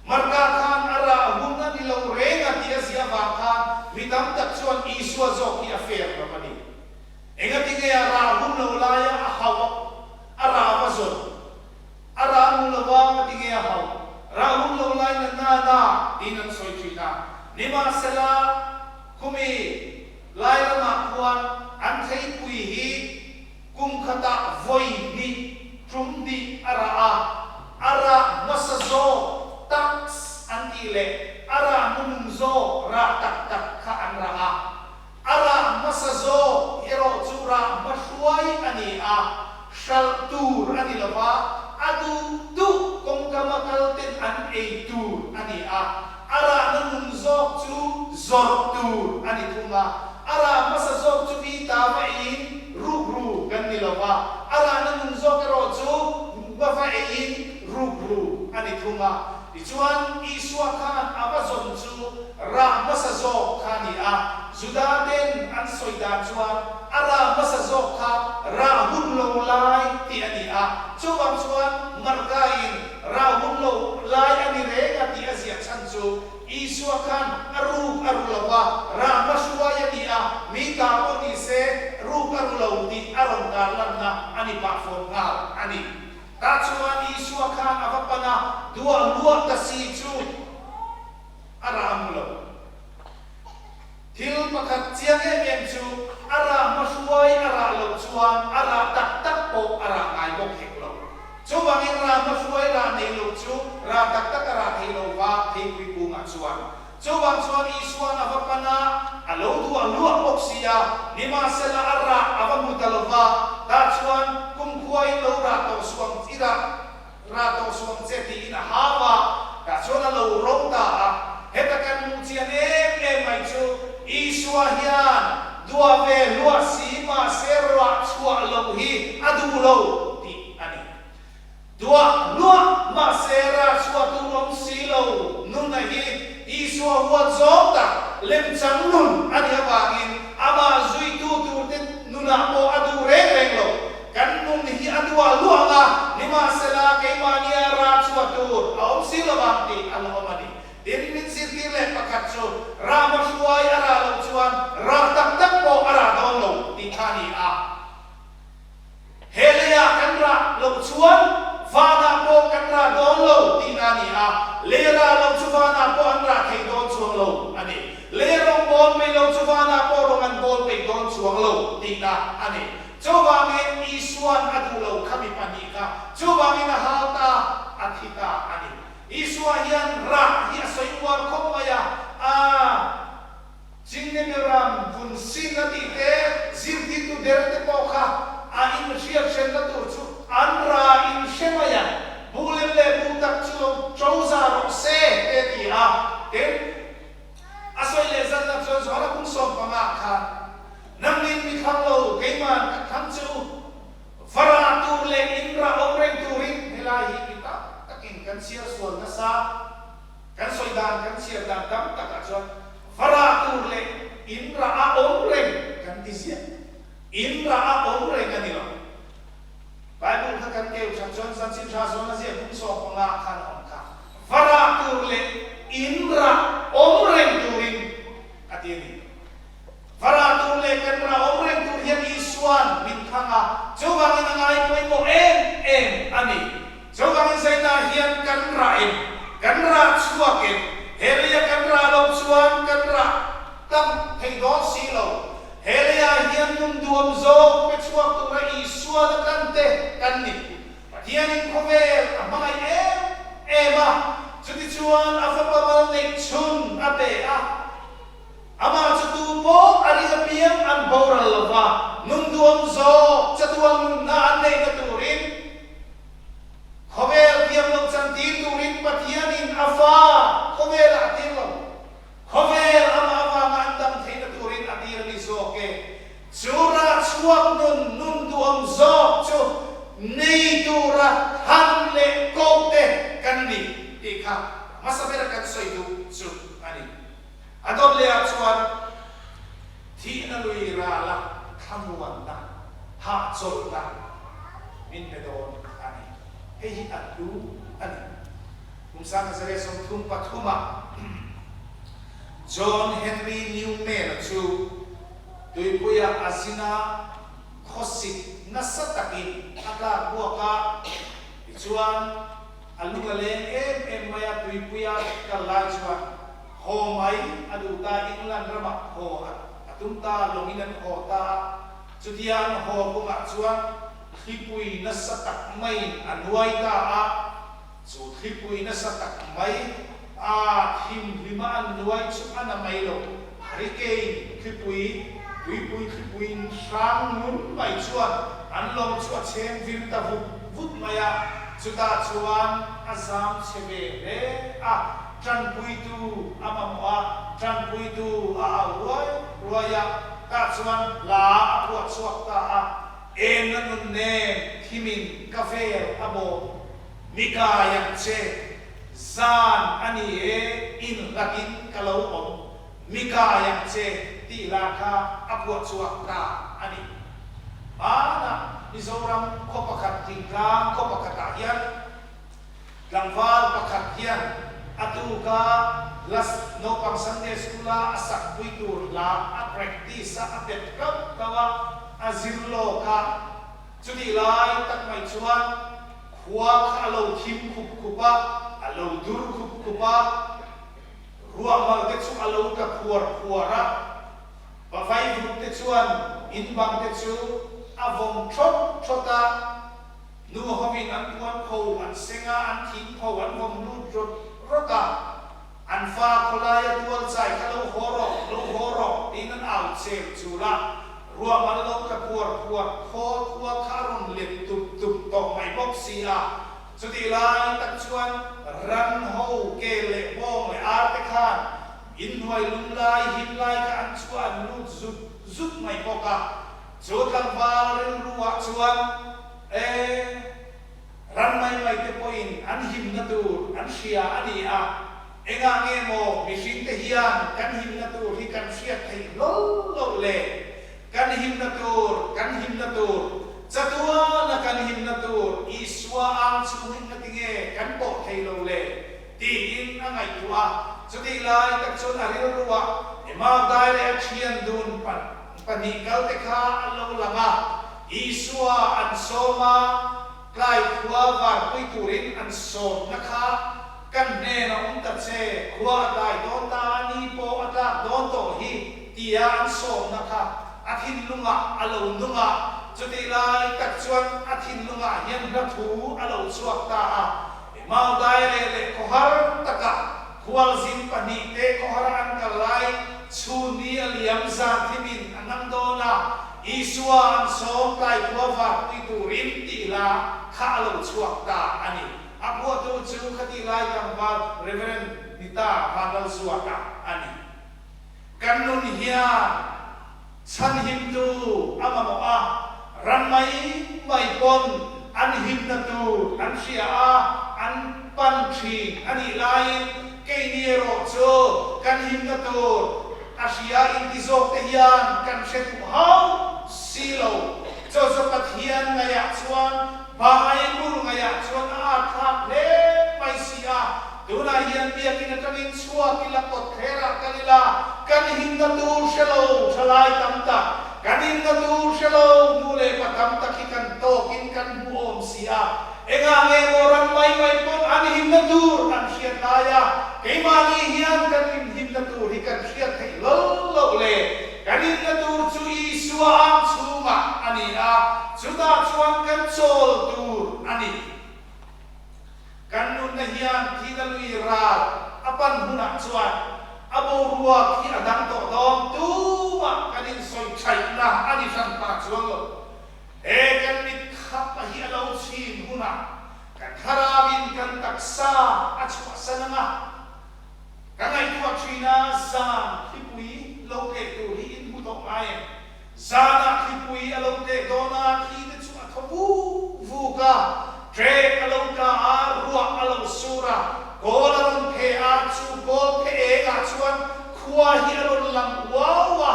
Marka khan a rah hun a ni lo reng a tih a ziah avang khan mi tam tak chuan Isua zawk hi a fair lo a ni. Engatinge a rah hun lo laia a hauh a, a rah va zawn? A rah hmu lo va ngatinge a hauh? Rah hun lo lai na na na tiin an sawi thin a. Nimahsela, khumi lai ramah khuan an theipui hi Kum khatah vawi hnih tum hnih a rah a, a rah hmasa zawk tax an tih leh A rah hmunung zawk rah tak tak kha an rah a. A rah hmasa zawk erawh chu rah hmahruai a ni a, hralh tur a ni lo va, a duh duh kawngkama kal ten an ei tur a ni a, a rahna nung zawk chu zawrh tur a ni thung a. A rah hmasa zawk chu mi ta va eiin rukru kan ni lo va, a rahna nung zawk erawh chu va va eiin rukru a ni thung a. Tichuan, Isua khan a va zawn chu rah hmasa zawk kha a ni a, Juda ten an sawi dan chuan a rah hmasa zawk kha rah hun lo lai tih a ni a, chuvang chuan Marka-in rah hun lo lai a ni reng a tih a ziah chhan chu Isua khan a ruk a ru lo va, rah hmahruai a ni a, mi ta pawh ni se ruk a ru lo tih a rawn tarlanna a ni pah fawm nghal a ni. Tah chuan Isua khan a va pan a, duah luah ta si chu a rah mu lo. Thil pakhat chiang em em chu a rah hmahruai a rah loh chuan a rah tak tak pawh a rah ngai bawk hek lo. Chuvangin rah hmahruai rah nei loh chu rah tak tak a rah thei lo va theipui kungah chuan. Chuvang chuan Isua'n a va pan a, a lo duah luah bawk si a, nimahsela a rah a va hmu ta lo va, tah chuan kumkhuain lo rah tawh suh ang, i rah rah tawh suh ang che tiin a hau a, tah chuan a lo ro ta a. Heta kan hmuh chian em em mai chu Isua hian duah ve hluah si mahse ruah chhuah loh hi a duh lo tih a ni. Duah hluah mahse rah chhuah tur awm si lo nuna hi Isua huat zawng tak lemchang nun a nih avangin amah zuitu turte nunah pawh a duh reng reng lo. Kan nun hi a duah hluah ang a, nimahsela keimahnia rah chhuah tur a awm si lo vang tih a la awm a ni. Tin, min zirtir leh pakhat chu rah hmahruai a rah loh chuan rah tak tak pawh a rah dawn lo tih kha a ni a. He leiah kan rah loh chuan vanah pawh kan rah dawn lo tihna a ni a, lei rah loh chu vanah pawh an rah thei dawn chuang lo a ni. Lei rawng bawl peih lo chu vanah pawh rawng an bawl peih dawn chuang lo tihna a ni. Chuvangin Isua'n a duh lo kha mi kha, chuvangin a hal ta, a thi ta a ni. Isua hian rah hi a sawi uar khawp mai a, a. Chingnemiram vun sin a tih te, zirtirtu der te pawh kha a inhriat hrenna tur chu an ra inhre mai a, buh lem leh buh tak chu lo ṭo za rawh se te a ti a. Tin, a sawi leh zan nak chuan Zohana kum 15 khan, Nangin mi thlang lo, keiman ka thlang che u, va rah tur leh in rah awm reng turin helai hi mi tam takin kan chhiar sual nasa. Kan sawi dan, kan chhiar dan tam takah chuan va rah tur leh in rah a awm reng kan ti ziah. In rah a awm reng a ni lo. Bible kha kan keu that chuan Chanchin Tha zawn a ziah kum 15 ah khan a awm kha. Va rah tur leh in rah awm reng turin a ti a ni. Va rah tur leh kan rah awm reng tur hian Isua'n min thlang a, chuvangin a ngai pawimawh em em a ni. Chuvangin zainah hian kan rah em? Kan rah chhuak em? He leia kan rah loh chuan kan rah tam thei dawn si lo. He leiah hian nun duam zawk pe chhuak tura Isua'n a tlan te kan ni. Pathianin khawvel a hmangaih em em a, chutichuan a fapa mal neih chhun a pe a. Amah chu tu pawh a ring apiang an boral lo va, nun duam zawk chatuan nunna an neihna turin, khawvel thiam loh chantir turin Pathianin a fa khawvelah a tir lo. Khawvel amah avanga an dam theihna turin a tir a ni zawk e. Chu rah chhuak nun, nun duam zawk chu nei tura thlan leh koh te kan ni tih kha hmasa bera kan sawi duh chu a ni. A dawt leh ah chuan thihna lui rala thlamuanna, hahchawlhna min pe dawn a ni. Hei hi a hlu a ni. Kum 1933 ah John Henry Newman-a chu tuipuia a zin a, khawsik nasa takin a tlak buak a, tichuan a lung a leng em em mai a, tuipuia kal lai chuan Haw mai a duh ta, England ramah haw a tum ta, lawngin an haw ta a, chutia an haw kawngah chuan thlipui nasa tak maiin a nuai ta a, chu thlipui nasa tak mai A thimhlima an nuai chu a na mai lo. Hurricane thlipui, tuipui thlipuiin hrang ngun mai chuan an lawng chu a chhem vir ta vut vut mai a, chutah chuan a zam chhe ve hle a, tanpuitu a mamawh a, tanpuitu a au ruai ruai a, tah chuan hla a phuah chhuak ta a, Enna nun nen thimin ka vel a bawm, mi kai ang che, zan a ni e, inhlatin ka lo awm, mi kai ang che tih hla kha a phuah chhuak ta a ni. Hmanah Mizoram khaw pakhat thingtlang khaw pakhatah hian Tlangval pakhat hian a tuka hla naupang Sunday School-a a sak pui tur hla a practice a, a pet kauh kauh a, a zir lawk a. Chutih lai tak mai chuan khua kha a lo thim khup khup a, a lo dur khup khup a, ruahmal te chu a lo tla phuar phuar a. Pavai vut te chuan in bang te chu a vawm thawt thawt a. Nu hovin an puan pho an seng a, an thing pho an vawm lut rawt rawt a, an fa khawlaia tual chai kha lo haw rawh, lo haw rawh tiin an au chel chul a, ruahman lo tla phuar phuar khawl khua kha a rawn let tup tup tawh mai bawk si a. Chutih lai tak chuan ran ho kel leh bawng leh ar te khan inhnuai lum lai him lai kha an chhuah an lut zut zut mai bawk a. Chu tlangval rilruah chuan e, ran mai mai te pawhin an himna tur an hria a ni a, engah nge maw mihringte hian kan himna tur hi kan hriat theih hlawl loh le? Kan himna tur, kan himna tur, chatuana kan himna tur Isua ang chhungin nga tinge kan pawh thei lo le? Tiin a ngaihtuah a, chutih lai tak chuan a rilruah Emau dai leh a thian dun pahnih kal te kha an lo lang a, Isua an sawm a, tlai khua varpui turin an sawmna kha kan hnen a awm ta che, khua a tlai dawn ta, ni pawh a tlak dawn tawh hi tia an sawmna kha a thinlungah a lo nung a, chutih lai tak chuan a thinlungah hian hla thu a lo chhuak ta a. Mau daire leh khawhar takah khualzin pahnihte khawhara an kal lai chhun ni a liam zan thimin a nam dawn a, Isua an sawm tlai khua varpui turin tih hla kha a lo chhuak ta a ni. A phuahtu chu khatih lai tlangval Rev. Nita Vanlalzuata a ni. Kan nun hian chhanhimtu a mamawh a, ram mai mai pawn an himna tur an hria a, an pan thin a nih laiin keini erawh chu kan himna tur a hria inti zawk te hian kan hre duh hauh si lo. Chaw chu Pathian ngaihah chuan Bible ngaihah chuan a âtthlâk hle mai si a. Tunah hian biakin aṭangin chhuak ila kawtthlerah kal ila, kan himna tur hre lo ṭhalai tam tak, kan himna tur hre lo nu leh pa tam tak hi kan tawkin kan hmu awm si a. Engah nge maw ram mai mai pawn an himna tur an hriat lai a, keimahni hian kan inhimna tur hi kan hriat theih lo loh le? Kan inna tur chu Isua ang chhungah a ni a, chutah chuan kan chawl tur a ni. Kan nunna hian thihna lui ral a pan hunah chuan a boruak hi a dang tawh dawn tumah kan insawi thaihna a ni hran ta chuang lo. He kan mit khap a hi a lo chhin hunah kan thlarauin kan taksa a chhuahsan ang a. Ka ngaihtuah thin a, zan thlipui lo tleh tur hi in hmu tawh ngai em? Zanah thlipui a lo tleh dawn a, thli te chu a thaw vuk vuk a, trek a lo tla a, ruah a lo sur a, kawl a rawn phe a, chu kawl phe engah chuan khua hi a rawn lang uau a,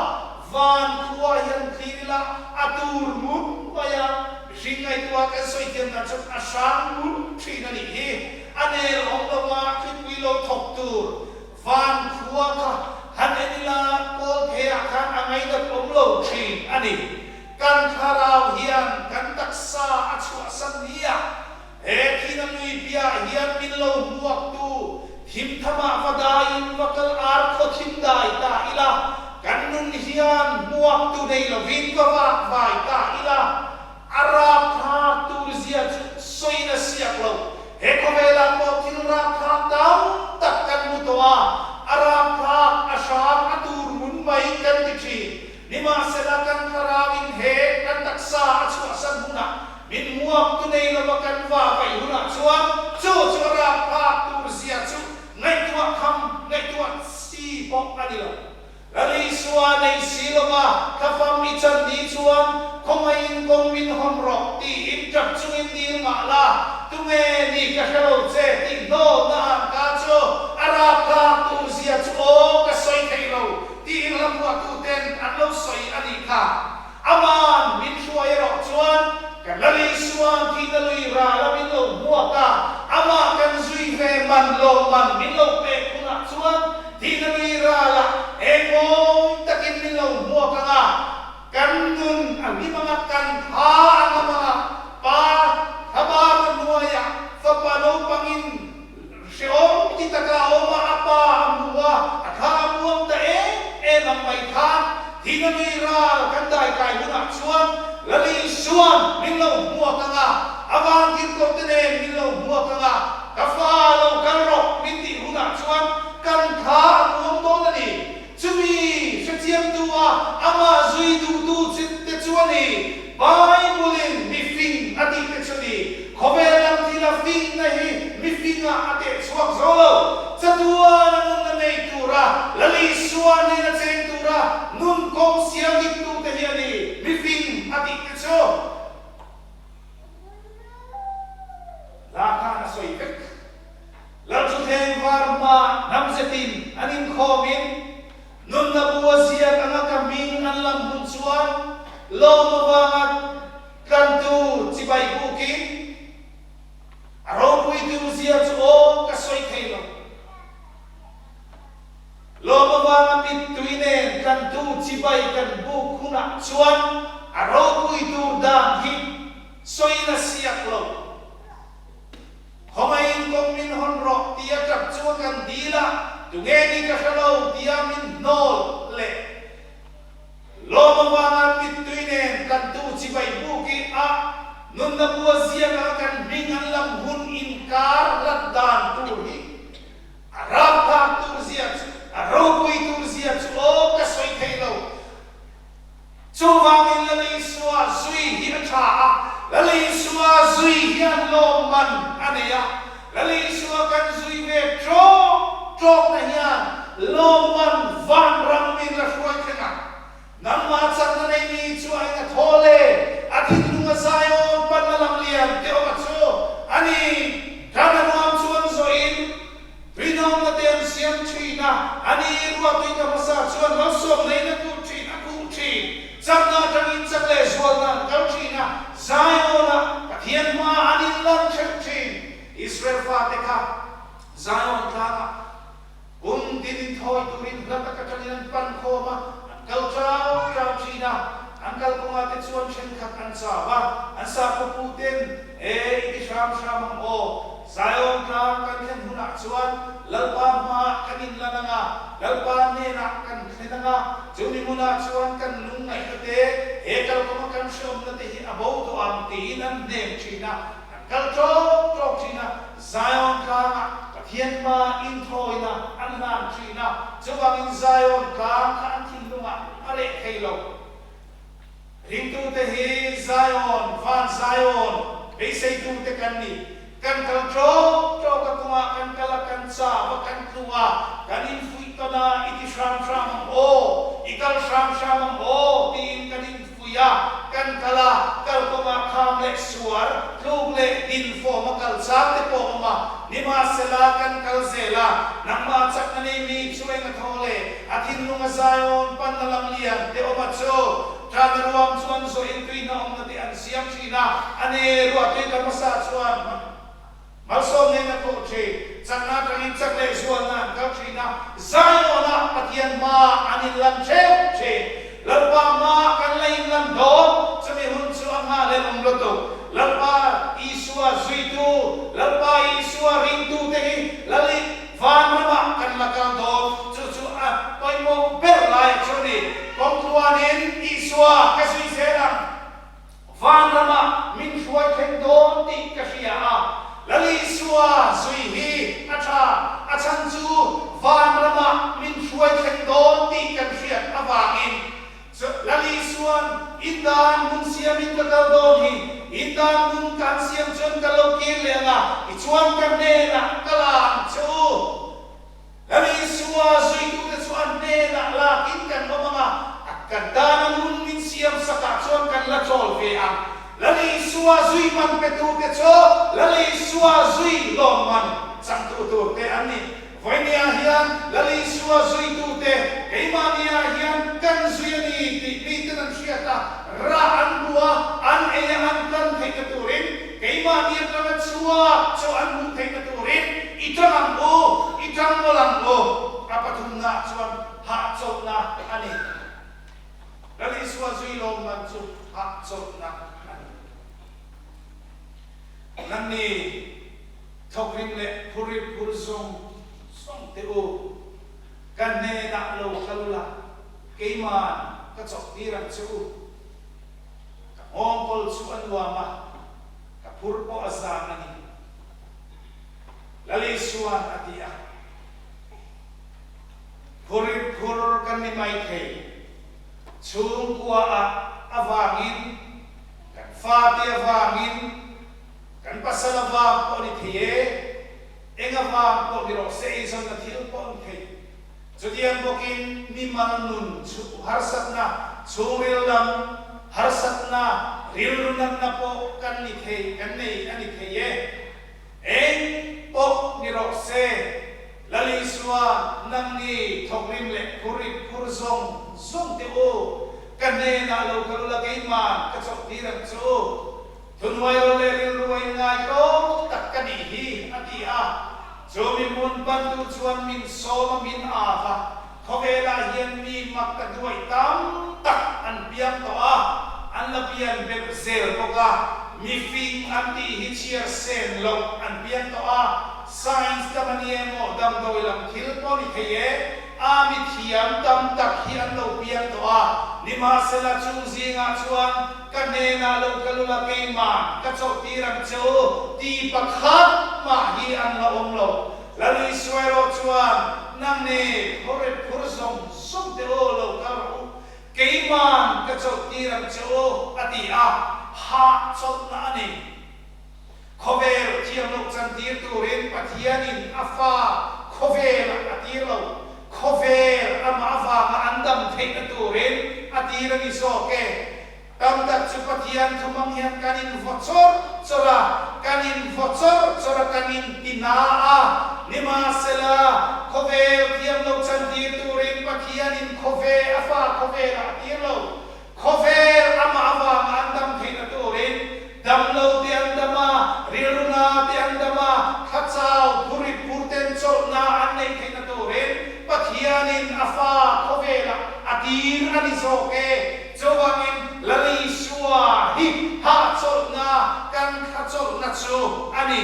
van khua hian thlir ila a tur ngun mai a, mihring ngaihtuah kan sawi thiam dan chuan a hrang ngun thin a nih hi. A nel awm lo a, thlipui lo thawk tur van khua kha han en ila kawl pheiah khan a ngaihnat awm lo thin a ni. Kan thlarau hian kan taksa a chhuahsan nia. He thina lui piah hian min lo hmuak tu thimthamah va daiin va kal ar khaw thim dai ta ila, kan nun hian hmuak tu nei lovin va vak vai ta ila, A rapthlak tur zia chu sawiin a siak lo. He khawvelah pawh thil rapthlak tam tak kan hmu tawh. tawh a, a rapthlak, a hrang, a tur ngun mai kan ti thin. Nimahsela kan thlarauin he kan taksa a chhuahsan hunah min hmuak tu nei lova kan va vaih hunah chuan chu chu a rapthlak tur zia chu ngaihtuah kham, ngaihtuah chi pawh a ni lo. Lal Isua nei si lova thlafam i chan ni chuan khawngaihin kawng min hawn rawh tiin tap chungin dil mah la, tunge ni ka hre lo che tih hnawlna ang ka chu a rapthlak tur zia chu aw ka sawi thei lo tiin lamhuahtu ten an lo sawi a nih kha. Aman min hruai erawh chuan kan Lal Isua'n thihna lui ral a min lo hmuak a, amah kan zui ve man lawmman min lo pek hunah chuan thihna lui ralah engmawi takin min lo hmuak ang a, kan nun a hlim ang a, kan tha a ngam ang a, Pa thlabarna hnuaiah fapa naupangin Hrehawm ti taka a awm a, a pa a hmu a, a thla a muang ta em em ang mai khan thihna nui ral kan daikai hunah chuan Lali Isua'n min lo hmuak ang a, a vantirhkoh te nen min lo hmuak ang a, ka fa lo kal rawh min tih hunah chuan kan thla a muang dawn a ni. Chumi hrechiangtu a amah zui duhtu te chu a ni. Bible-in mi fing a tih te chu ni. Khawvel lam thila fingna hi mi fingah a teh chhuak zo lo. Chatuan a nunna nei tura, Lal Isua nena cheng tura nun kawng sial diktu te hi a ni mi fing a tih te chu. Hla khan a sawi vek. Lalthuthleng var hma hnam zetin an inkhawmin nunna bu a ziak anga ka hming an lam hun chuan lawm avanga tlantu chibai bukin a ropuitu zia chu aw ka sawi thei lo. Lawm avanga mittui nen tlantu chibai kan buk hunah chuan a ropuitu dan hi sawiin a siak lo. Khawngaihin kawng min hawn rawh tia tap chu a kan dil a, tunge ni ka hre lo tia min hnawl leh lawm avanga mittui nen kan tu chibai buk i a nunna bua ziak anga kan hming an lam hun inkar hlat dan tur hi a rapthlak tur zia chu a ropui tur zia chu aw ka sawi thei lo. Chuvangin Lal Isua zui hi a tha a, Lal Isua zui hian lawmman a nei a, Lal Isua kan zui ve tawk tawkna hian lawmman vanram min la hruai thleng a. Nangmah chakna nei mi chu a eng a thaw le, a thinlung a Zion panna lam lian te awm a chu a ni. Ṭana nuam chuan zawhin Rinawmna te an siam thin a, a ni ruatui ka hmasa chuan malsawm neihna kut thin a khuh thin. Chakna atangin chak leh zualna an kal thin a, Zion-ah Pathian hma an inlan theuh thin. Israel fate kha Zion tlangah kum tin inthawi turin hla tak atangin an pan khawm a, an kal chau chau thin a, an kalkawngah te chuan thenkhat an chau a, an sakhaw puten, E, i ti hram hram ang aw. Zion tlang kan thlen hunah chuan Lalpa hmaah kan inlan ang a, Lalpa hnenah kan thlen ang a, chumi hmunah chuan kan lungngaihna te, he kalkawnga kan hreawmna te hi a bo tawh ang tiin an hnem thin a, an kal tawk tawk thin a, Zion tlangah Pathian hmaa inthawina an hlan thin a, chuvangin Zion tlang kha an thinlungah a reh thei lo. Ringtute hi Zion, van Zion, beiseitute kan ni. Kan kal ṭawk ṭawk a kawngah kan kal a, kan chau a, kan tlu a, kan infuih tawn a, i ti hram hram ang aw, i kal hram hram ang aw tiin kan infuih a, kan kal a, kal kawngah kham leh suar, tluk leh din fawm a kal chang te pawh awm a, nimahsela kan kal zel a, nangmah chakna nei mi chu eng a thaw le? A thinlung a Zion panna lam lian te awm a chu Tana ruam chuan zawhin tui hna awmna te an siam thin a, a ne ruah tui ka hmasa chuan malsawm nen a thawh thin. Chakna atangin chak leh zualna an kal thin a, Zion-ah Pathian hma an inlan theuh thin. Lalpa hma kan la inlan dawn, chumi hun chu a nghah leh awm lutuk. Lalpa Isua zuitu, Lalpa Isua ringtute hi Lali. Van ramah kan la kal dawn, chu chu a pawimawh ber lai chu a ni. Kawngtluanin Isua ka zui zel ang, van ramah min hruai thleng dawn tih ka hria a, Lal Isua zui hi a tha, a chhan chu. tan hmun siamin ka kal dawn hi, in tan hmun ka an siam chuan ka lo kir leh ang a, tichuan ka hnenah ka la ang che u. Lal Isua zuitute chu a hnenah lakin kan awm ang a, a kan tana hmun min siam sakah chuan kan la chawl ve ang. Lal Isua zui man petute chu Lal Isua zui lawmman changtu turte an ni. Vawinia hian Lal Isua zuitute keimahniah hian kan zui a ni tih miten an hriat a, rah an hmu a, an ei a, an tlan theihna turin, keimahni atanga chhuak chu an hmuh theihna turin i tang ang u, i tang mawlh ang u. A pathumnaah chuan hahchawlhna a ni. Lal Isua zui lawmman chu hahchawlhna a ni. Nangni. Thawkrim leh phurrit phur zawng zawng teh u, ka hnenah lo kal ula, keiman ka chawhtir ang che u. Ka nghawngkawl chu a nuam a, ka phur pawh a zang a ni, Lal Isua'n a ti a. Phurrit phur kan ni mai thei, chhungkuaah avangin, kan fate avangin, Kan pasal avang pawh ni thei e, eng avang pawh ni rawh se, eizawnna thil pawh ni thei. Chutiang bawkin mi mal nun chu harsatna, chhungril lam harsatna, rilru natna pawh kan ni thei, kan nei a ni thei e. Eng pawh ni rawh se, Lal Isua, nangni thawkrim leh phurrit phur zawng zawng teh u, ka hnenah lo kal ula keimah ka chawhtir ang chu. Thuhnuai rawn leh rilru a inngai tlawm tak ka nih hi, a ti a. Chu mi hmun pantu chuan min sawm a min av a, khawvelah hian mi mak ta duaih tam tak an piang tawh a, an la pian belh zel bawk a, mi fing an tih hi chhiar sen loh an piang tawh a, science lam a ni emaw damdawi lam thil pawh ni thei e, a mi thiam tam tak hi an lo piang tawh a, nimahsela chung zingah chuan Ka hnenah lo kal ula keimah ka chawhtir ang che u ti pakhat mah hi an la awm lo. Lal Isua erawh chuan, Nang ni phurrit phur zawng zawng teh u, lo kal rawh u, keiman ka chawhtir ang che u, a ti a, hahchawlhna a ni. Khawvel thiam loh chantir turin Pathianin a fa khawvelah a tir lo. Khawvel amah avanga an dam theihna turin a tir a ni zawk e. Tam tak chu Pathian thumang hian kan invaw chawrh chawrh a, kan invaw chawrh chawrh a, kan inti na a. Nimahsela, khawvel thiam loh chantir turin Pathianin khawve a fa khawvelah a tir lo. Khawvel amah avanga an dam theihna turin damlo te an dam a, rilruna te an dam a, thlachau phurit phurten chawlhna an neih theihna turin Pathianin a fa khawvelah a tir a ni zawk e. Chuvangin Lal Isua hi hahchawlhna kan thlachawlhna chu a ni.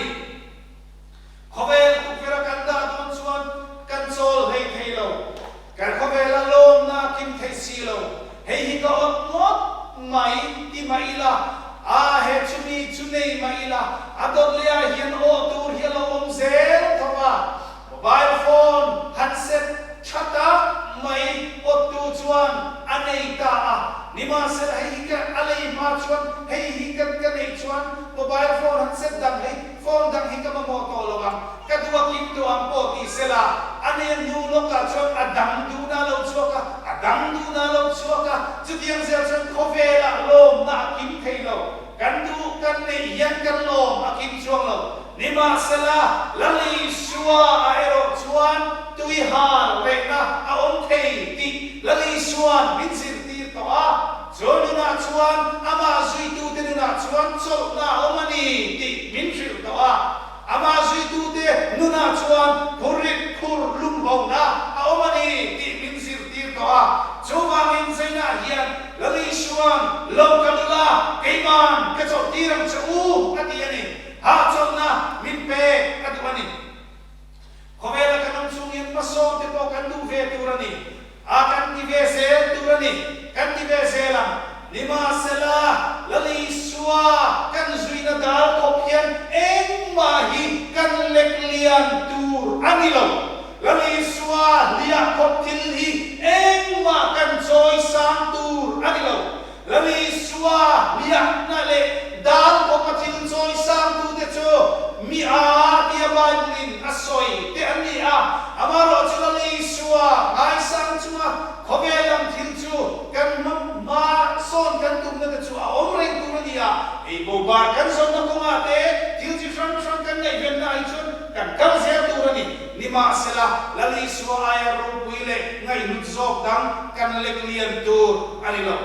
Khawvel tukverh a kan dah dawn chuan kan chawl hlei thei lo. Kan khawvela lawmna a kim thei si lo. Hei hi ka awt ngawt mai ti mah ila, a he chumi chu nei mah ila, a dawt leh ah hian aw tur hi a lo awm zel tho a. Mobile phone handset tha tak mai awttu chuan a nei ta a. Nimahsela hei hi ka a lei hma chuan hei hi ka ka neih chuan mobile phone handset dang hei Phone dang hi ka mamawh tawh lo ang, ka duh a kim tawh ang pawh ti sela, a nen hnu lawkah chuan a dang duhna a lo chhuak a, a dang duhna a lo chhuak a, chutiang zel chuan khawvelah lawmna a kim thei lo, kan duh kan neih hian kan lawm a kim chuang lo. Nimahsela, Lal Isua a erawh chuan tui hal rehna a awm thei tih Lal Isua'n min zirtir tawh a. Chu nunah chuan amah zuitute nunah chuan chawlhna a awm a ni tih min hrilh tawh a. Amah zuitute nunah chuan phurrit phur lungbona a awm a ni tih min zirtir tawh a. Chuvangin Zainah hian Lal Isua'n lo kal ula, keiman ka chawlhtir ang che u a ti a ni. Hahchawlhna min pek a duh a ni. Khawvela kan awm chungin hmasawn te pawh kan duh ve tur a ni. A kan ti ve zel tur a ni. Kan ti ve zel ang. Nimahsela, Lal Isua kan zuina dal khawp hian engmah hi kan lek lian tur a ni lo. Lal Isua hliah khawp thil hi engmah kan chawi sang tur a ni lo. Lal Isua. Isua hliahna leh dan khawpa thil chawi sangtute chu mi a tia Bible-in a sawi te an ni a. Amaherawhchu Lal Isua ngaisang chunga khawvel lam thil chu kan hma sawn kan tumna te chu a awm reng tur a ni a. Ei bo bar kan zawnna kawngah te thil chi hrang hrang kan ngaihvenna ah hi chuan kan kal zel tur a ni. Nimahsela, Lal Isua aia ropui leh ngaihhlut zawk dang kan lek lian tur a ni lo.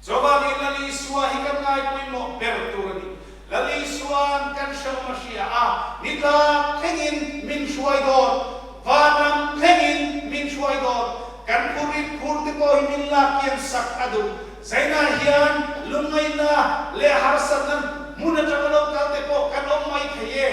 Chuvangin Lal Isua hi kan ngaipawimawh ber tur a ni. Lal Isua'n kan hrehawm a hria a, ni tlak thlengin min hruai dawn, vanram thlengin min hruai dawn. Kan phurrit phur te pawh hi min lak kian sak a duh. Zainah hian lungngaihna leh harsatna hmun atanga lo kal te pawh kan awm mai thei e.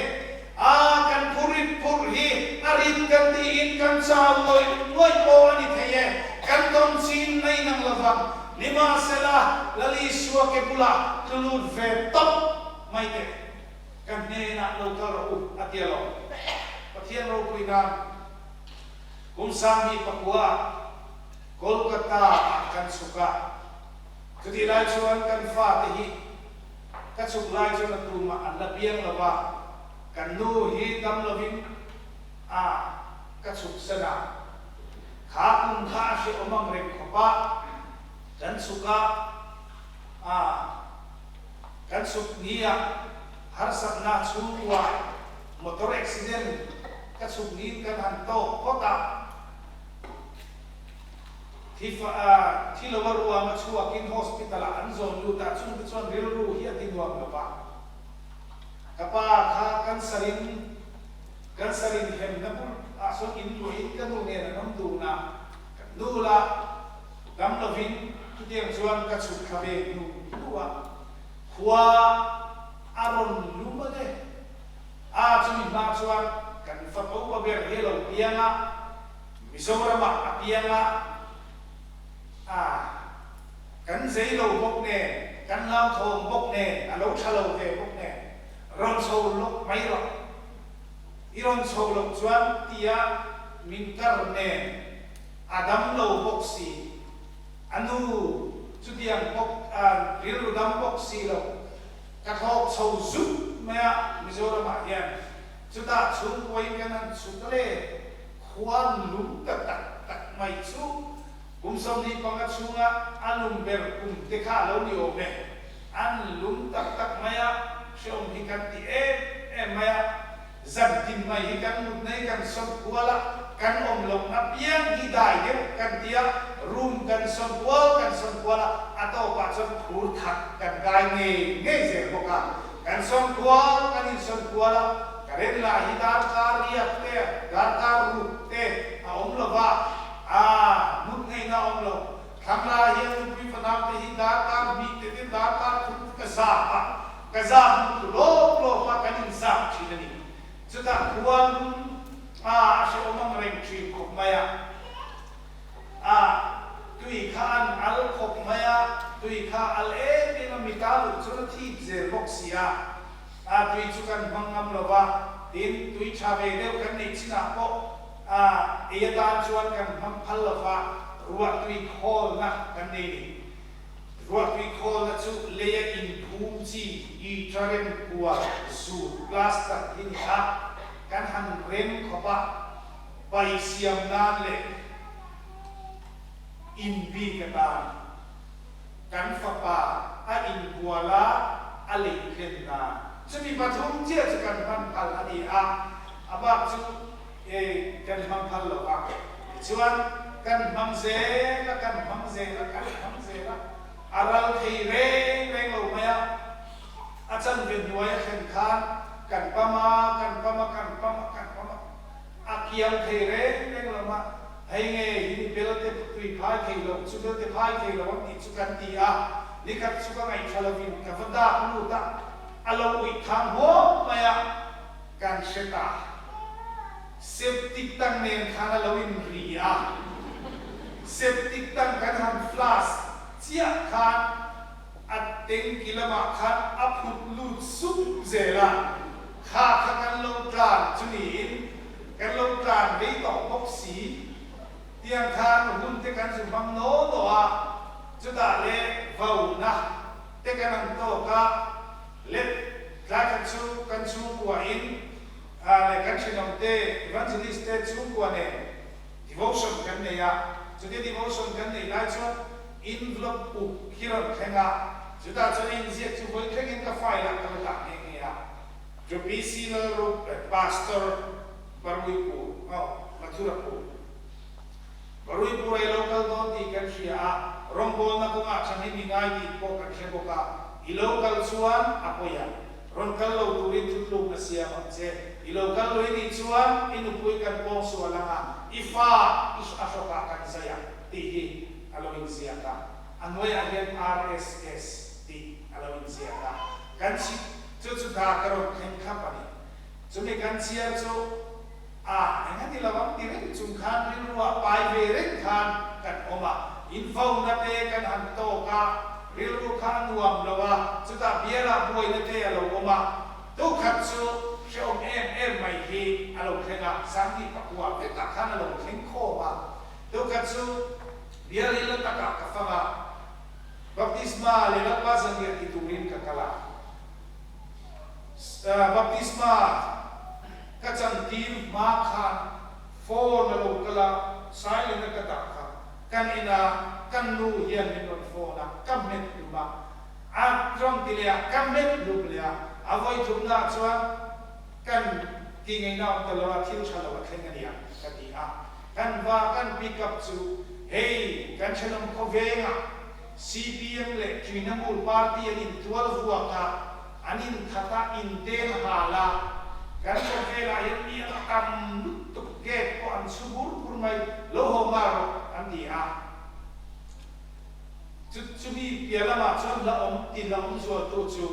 A, kan phurrit phurh hi a rit kan tiin kan chau ngawih ngawih pawh a ni thei e, kan tawn chin na inang lovang. Nimahsela, Lal Isua ke bulah tlu lut ve tawp mai teh. Ka hnenah lo kal rawh u, a ti alawm. Pathian ropui nan kum 2009 ah Kolkata ah kan chhuk a, chutih lai chuan kan fate hi Ka chhuk lai chuan a tumah an la piang lo va, kan nu hi dam lovin a ka chhuk san a. Kha kum kha a hrehawm ang reng khawp a, kan chhuk a, a kan chhuk ni a harsatna chhungkua motor accident ka chhuk niin kan han tawk phawt a. Thi thi lova ruang a chhuakin hospital ah an zawn lut a, chungte chuan rilru hi a ti nuam lo va. Ka pa kha cancer in cancer in hemna bul ah sawn in luahin ka nu nen an awm dun a, kan nu la dam lovin chutiang chuan ka chhuk thla ve hnu hnu a, khua a rawn lum a le. A chumi hma chuan kan fapa upa ber hi a lo piang a. Mizoramah a piang a, a kan zei lo bawk nen, kan hlauthawng bawk nen, a lo tha lo ve bawk nen, rawn chho lawk mai rawh. I rawn chho loh chuan tia min kar nen a dam lo bawk si, a nu chutiang bawk a rilru dam bawk si lo, ka thlawk chho zut mai a Mizoramah hian. Chutah chhungkuain kan han chhuk le. Khuan lum ta tak tak mai chu kum 25 chhunga a lum ber kum te kha a lo ni awm e. An lum tak tak mai a, hrehawm hi kan ti em em mai a. Zan tin mai hi kan mut nei kan sawn kual a, kan awm loh apiang hi dai deuh kan ti a, room kan sawn kual kan sawn kual a, a tawpah chuan phur thak kan kai ngei ngei zel bawk a. Kan sawn kual, kan insawn kual a, current lah hi darkar riak te, darkar ruk te a awm lo va, aa, mut ngaihna a awm lo. Thlang lai hian nupui fanau te hi darkar hnih te tin darkar thum te ka zap a, ka zap mut tu lawp lawp a, kan inzap thin a ni. Chutah khuan, aa, a hrehawm ang reng thin khawp mai a. A, tui kha an al khawp mai a, tui kha al em em a, mita luh chuan a thip zel bawk si a, a tui chu kan hmang ngam lo va, tin tui tha ve deuh kan neih chinah pawh a ei atan chuan kan hmang phal lo va, ruah tui khawlna kan nei ni. Ruah tui khawlna chu leia inphum chi i tha rem kua zut plaster hi ni a, kan han rem khawp a. Pai siam nan leh in bik atan kan fapa a inbual a, a lei thlen nan. Chumi pathum chiah chu kan hman phal a ni a, a bak chu e kan hmang phal lo va. Tichuan kan hmang zel a, kan hmang zel a, kan hmang zel a, a ral thei reng reng lo mai a. A chanve hnuai a thlen khan kan pam a, kan pam a, kan pam a, kan pam a. A kiam thei reng reng lo ma, hei nge hi ni belte tui phai thei lo, chu belte phai thei lo an tih chu kan ti a, nikhat chu ka ngaihthla lovin ka va dak lut a, a lo uih thang huam mai a, kan hre ta. Septic tank nen khan a lo inri a, septic tank kan han flush chiah khan a tanki lamah khan a phut lut sup zel a. Kha kha kan lo tlan chu niin kan lo tlan rei tawh bawk si. Tiang khan hun te kan zu hmang naw naw a, chutah le. Vauna te kan han tawk a, let tlai khat chu kan chhungkua in leh kan thenawm te Evangelist te chhungkua nen devotion kan nei a, chutia devotion kan neih lai chuan envelope uk hi rawn thleng a, chutah chuan a inziak chu vawi thlengin ka file ah ka la dah nghe nghe a, Chu PC Lalrup leh Pastor Baruipur, oh, Mathurapur. Baruipur a i lo kal dawn tih kan hria a, rawngbawlna kawngah tha hnem i ngai tih pawh kan hre bawk a, i lo kal chuan a pawi ang. Rawn kal lo turin thutlukna siam ang che. I lo kal lui nih chuan i nupui kan pawng sual ang a, i fa i a hrawkah kan zai ang tih hi a lo inziak a. A hnuaiah hian RSS tih a lo inziak a. Kan chhip chu chu ta ka rawn thleng thlap a ni. Chumi kan chhiar chu a eng a ti lo ang ti reng chung khan rilruah pai ve reng khan kan awm a, invauna te kan han tawk a, rilru kha a nuam lo a, chutah bialah buaina te a lo awm a, tukhat chu hrehawm em em mai hi a lo thleng a, 19 vekah khan a lo thleng khawm a, tukhat chu bial hi la takah ka fang a, baptisma leh Lalpa zanriah ti turin ka kal a. Baptisma ka chantir hma khan phone a lo kal a, silent a ka dah kha kan inah kan nu hian min rawn phone a, ka hmet hlum a, a rawn ti leh a, ka hmet hlum leh a, a vawi thumnaah chuan kan ti ngaihna awm ta lo a, thil tha lo a thleng a nia ka ti a, kan va kan pick up chu hei kan thenawm khawvengah CPM leh Trinamool Party an intual vuak a, an inkhat a, inten hal a, kan khawvelah hian mi an tam lutuk gate pawh an chhu bur bur mai, lo haw nghal rawh an ti a. Chu chumi piah lamah chuan la awm ti la awm zualtu chu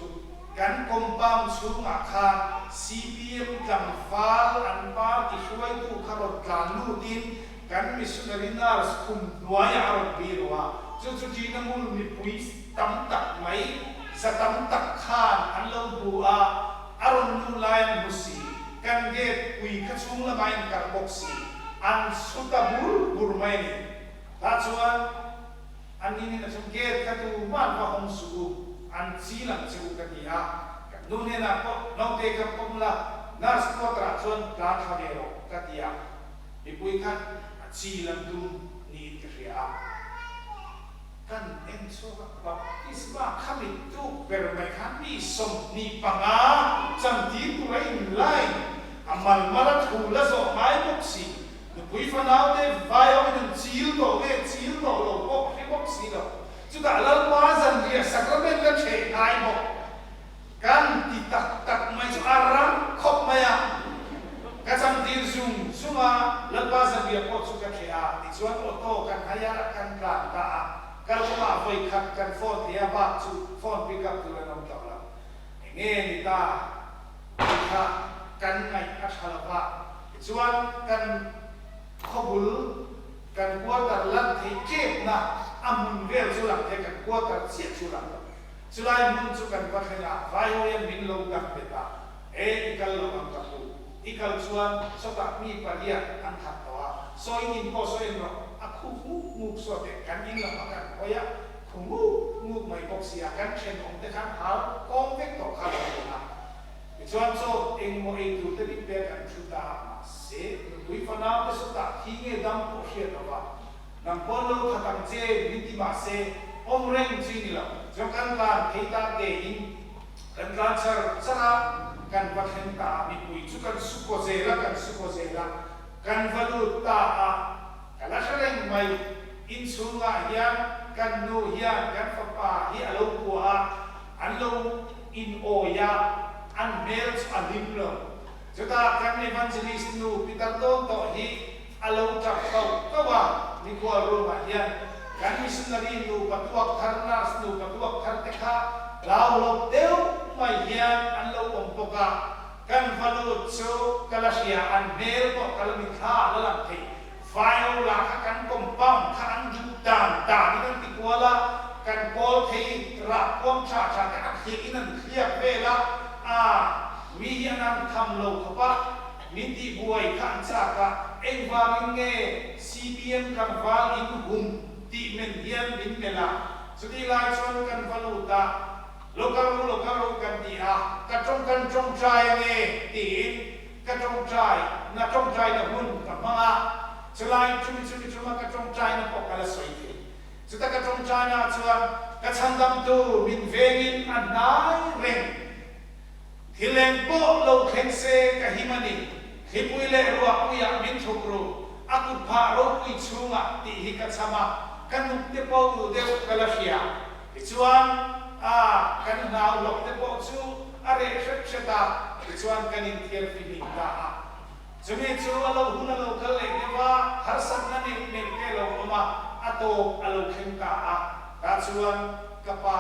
kan compound chhungah khan CPM tlangval an party hruaitu kha rawn tlan lutin Kan missionary nurse kum hnuaiah a rawn biro a, chu chu Trinamool mipui tam tak mai, za tam tak khan an lo hmu a, a rawn luh lai an hmu si, kan gate pui kha chhung lamah a inkarh bawk si, an chhu ta bur bur mai a ni. Tah chuan an ninin a chung gate kha tu man va hawng suh u, an chil ang che u ka ti a, kan nu hnenah pawh naute kha pawm la, nurse quarter ah chuan tlan thla ve rawh ka ti a. Mipui khan a chi lam tum niin ka hria a, kan en chhuak a, baptisma kha mit tuk ber mai khan mi 25 chantir tur a in line a mal mal a thu la zawh ngai bawk si, nupui fanau te vai ho in an chil tawh nge chil tawh lo pawh hre bawk si lo, chutah Lalpa zanriah sacrament la ṭheh ngai bawk. Kan ti tak tak mai chu a rang khawp mai a, ka changtir zung zung a, Lalpa zanriah pawh chu ka ṭheh a, tichuan auto kan hai a, kan tlan ta a, kalkawngah vawi khat kan phone thei a, bak chu phone pick up tur an awm tawh lo. Enge ni ta tih kha kan ngaih a ṭha lo va, tichuan kan khawbul kan quarter lan theih ṭepna a hmun vel chu lang thei a, kan quarter chiah chu lang lo. Chulai hmun chu kan va thleng a, Vaihoian min lo dang bet a, E, i kal lo ang ka pu. I kal chuan sawtah mi pariat an that tawh a, saw in in pawh saw en rawh, a khu nguk nguk saw teh, kan in lamah kan hawi a, khu nguk nguk mai bawk si a, kan thenawm te khan hal kawng vek tawh kha lo ni a. Tichuan chaw engmaw ei tur te min pek an thu ta a, mahse nupui fanau te sawtah thi nge dam pawh hriat lo va, Nang pawn lo that ang che min ti mah se, awm reng chi ni lo. Chuan kan tlan phei ta ke in kan tlan char char a, kan va thleng ta a, mipui chu kan su kaw zel a, kan su kaw zel a, kan va lut ta a, ka la hre reng mai, inchhungah hian kan nu hian kan fapa hi a lo kuah a, an lo in awi a, an hmel chu a hlim lo. Chutah kan evangelist nu Peter tawn tawh hi a lo tap kauh kauh a, mikhual room ah hian kan missionary nupa tuak thar, nurse nupa tuak thar te kha hlauhlawp deuh mai hian an lo awm bawk a, kan va lut chu ka la hria, an hmel pawh ka la mithla a la lang thei, Viola kha kan compound kha an duh dan dan in an ti kual a, kan kawl thei rah kuam tha tha te a thliah in an thliak vel a, aa mi hi an ang tham lo khawp a, min tih buai kha an chak a, engvangin nge CPM tlangval in hum tih men hian min melh a. Chutih lai chuan kan va lut a, Lo kal ru, lo kal ru kan ti a, ka tawng kan tawngtai ange tiin ka tawngtai na tawngtaina hun ka hmang a, chulai chumi chumi chunga ka tawngtaina pawh ka la sawi thei. Chuta ka tawngtaina ah chuan ka chhandamtu min vengin a hnai reng. Thil eng pawh lo thleng se ka him a ni, thlipui leh ruahpuiah min thuk ru, a kut phah ropui chhungah tih hi ka chham a, ka hnuk te pawh ulh deuh ka la hria. Tichuan, a, kan hnau hlawk te pawh chu a reh hret hret a, tichuan kan inthiar fihlim ta a. Chumi chu a lo hun a lo kal leh deuh a, harsatna neuh neuh te a lo awm a, a tawp a lo thleng ta a. Tah chuan ka pa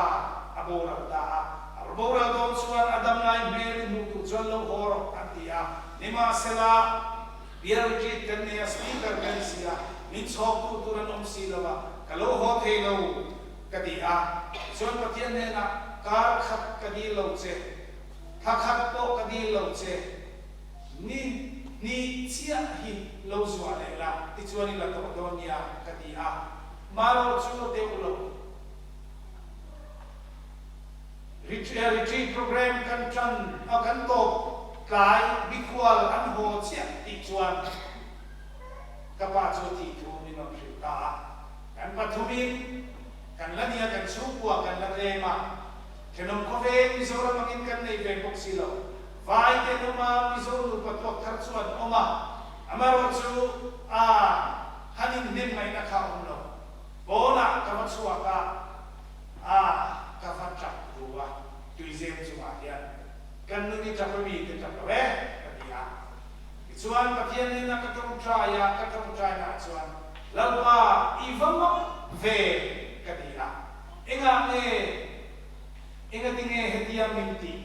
a boral ta a. A boral dawn chuan a dam lai hmel i hmuh duh chuan lo haw rawh an ti a. Nimahsela, Bial retreat kan nei a, speaker ka ni si a, min chhawk duh tur an awm si lo a, ka lo haw thei lo ka ti a. Tichuan Pathian hnenah kar khat ka dil lo che, thla khat pawh ka dil lo che, Ni hnih chiah hi lo zuah leh la, tichuan i la tawh dawn nia, ka ti a. Marawh chu a deuh lo. Retreat program kan tan a, kan tawp tlai mikhual an haw chiah tih chuan ka pa chu a thih thu min rawn hrilh ta a. Kan pathumin kan la nia, kan chhungkua kan la tlem a. Thenawm khawveng Mizoram angin kan nei ve bawk si lo. Vai te an awm a, Mizo nupa tuak thar chu an awm a, amaherawhchu a han inhnem ngaihna kha a awm lo. Pawnah ka va chhuak a, a ka va tap ru a, tuizem chungah hian kan nun i tap ami te tap lo e ka ti a. Tichuan Pathian hnena ka tawngtai a, ka tawngtainaah chuan Lalpa i va mak ve ka ti a. Engah nge, engati nge hetia min tih?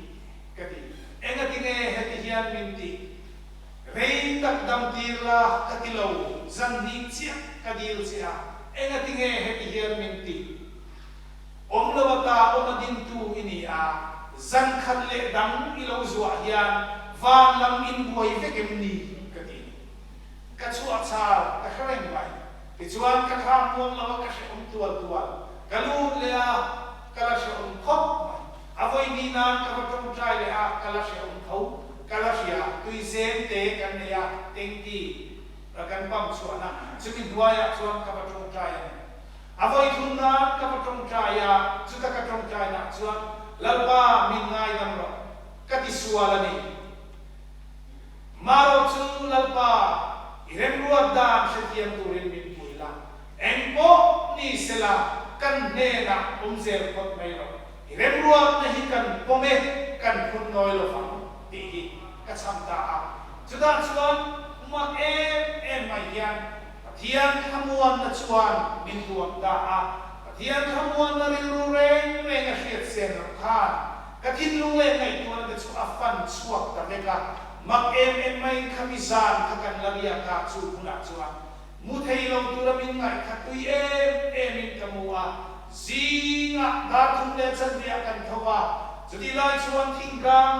ka ti. Engati nge heti hian min tih? Rei tak dam tir la ka ti lo, zan hnih chiah ka dil che a, engati nge heti hian min tih? Awm lo ata awm a dintu i ni a, zan khat leh dang i lo zuah hian van lam in buai vek em ni? ka ti. Ka chhuah char ka hre reng mai. Tichuan ka thla muang lo a ka hrehawm tual tual. Ka lut leh a, ka la hrehawm khawp mai. A vawi hnih nan ka va tawngtai leh a, ka la hrehawm tho. Ka la hria, tui zem te kan nei a, tanky kan pump chhuahna chumi hnuaiah chuan ka va tawngtai a ni. A vawi thum nan ka va tawngtai a, chuta ka tawngtainaah chuan, Lalpa min ngaidam rawh, ka ti sual a ni. Marawh chu Lalpa, i remruat dan hrethiam turin min pui la, eng pawh ni sela kan hnenah awm zel phawt mai rawh. I remruatna hi kan pawm e, kan phun nawi lo vang tih hi ka chham ta a. Chutah chuan mak em em mai hian Pathian thlamuanna chuan min tuam ta a. Pathian thlamuanna rilru reng reng a hriat sen loh khan Ka thinlung leh ngaihtuahna te chu a fan chhuak ta vek a, mak em em maiin khami zan kha kan la riak a, chu hmunah chuan mu thei lo tura min ngaih kha tui em em in ka mu a, zingah dar thum leh chanve-ah kan tho a, chutih lai chuan thingtlang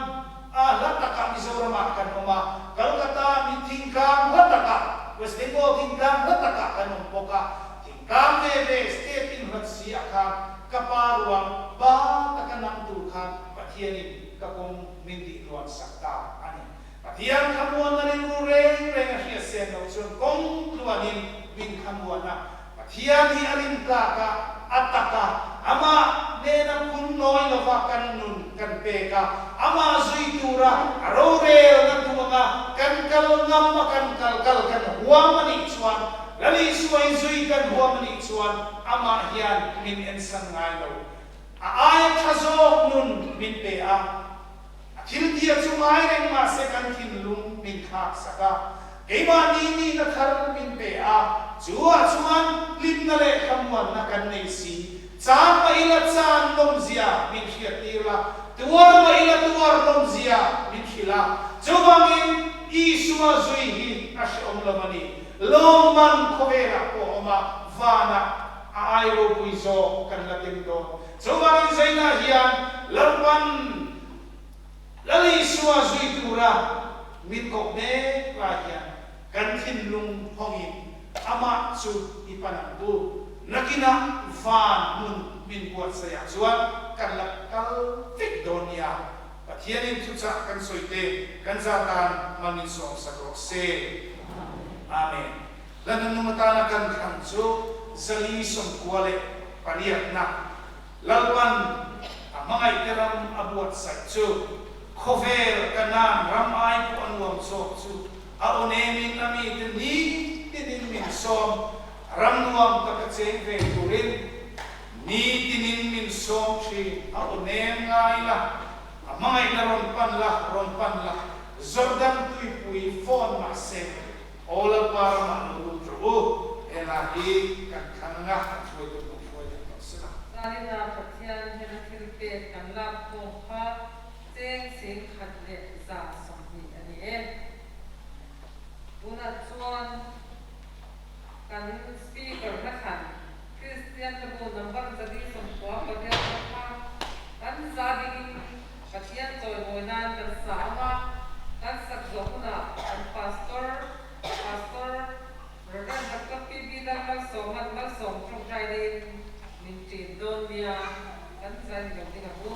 a hla takah Mizoramah kan awm a, Kolkata min thingtlang hla takah, West Bengal thingtlang hla takah kan awm bawk a, thingtlang ve ve state inhlat si ah khan Ka pa ruang ba taka nang tur khan Pathianin ka kawng min tih tluan sak ta a ni. Pathian thlamuanna rilru reng reng a hriat sen loh chuan kawng tluanin min thlamuan a. Pathian hi a rintlak a, a tak a, amah nena phun nawi lova kan nun kan pek a, amah zui tura a rorelna duang a kan kal ngam a kan kal kal kan huam a nih chuan Lal Isua hi zui kan huam a nih chuan amah hian min ensan ngai lo. A aia tha zawk nun min pe a, a thiltia chu ngai reng mah se kan thinlung min thlak sak a, keimahni nihna thar min pe a, chu ah chuan hlimna leh thlamuanna kan nei si. Chan mah ila chan nawmzia min hriattir la, tuar mah ila tuar nawmzia min hrilh a, chuvangin Isua zui hi a hrehawm lo a ni. Lawmman khawvelah pawh a awm a, vanah a ai ropui zawk kan la tem dawn. Chuvangin Zainah hian Lalpan Lal Isua zui tura min koh mek lai hian kan thinlung hawngin amah chu i pan ang u. Nakinah van hmun min buatsaihah chuan kan la kal vek dawn nia. Pathianin thuchah kan sawi te kan za tan mal min sawmsak rawh se. Amen. Hla hnuhnung atana kan thlang chu 498 na Lalpan a hmangaihte ram a buatsaih chu khawvel Kanaan ram ai pawh a nuam zawk chu a aw nemin a mite nitinin min sawm ram nuam taka cheng ve turin nitinin min sawm thin a aw nem ngai la a hmangaihna rawn pan la rawn pan la Jordan tuipui fawn mahse Aw Lalpa ramah lo lut rawh u, he hla hi kan thlang anga kan hruaitu kan hruai leh tawh si la. Zarina Pathian hian a thil pek kan lak khawm kha cheng 1120 a ni e. Tunah chuan kan Speaker hla thlan Kristian Hlabu number 498 na kha kan za dingin Pathian chawimawi nan kan sa ang a, kan sak zawh hunah kan Pastor, Pastor Rev. Doctor PB Lalmalsawma'n malsawm tawngtai neiin min ṭin dawn nia, kan zai ni lo ding ang u.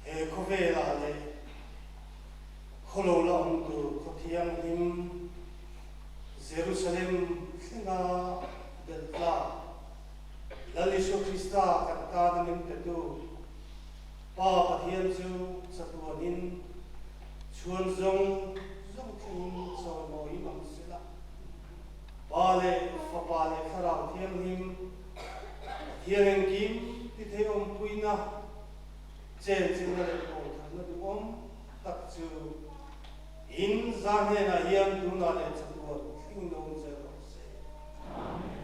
He khawvelah leh khawlo la awm tur khaw thianghlim Jerusalem thlenga belh tlak Lal Isua Krista kan tana min petu Pa Pathian chu chatuanin chhuan zawng zawng thlengin chawimawiin awm sela. Pa leh Fapa leh Thlarau Thianghlim Pathian engkim ti thei awmpuina, chenchilhna leh pawntharna duhawm tak chu in za hnenah hian tunah leh chatuan thlengin awm zel rawh se. Amen.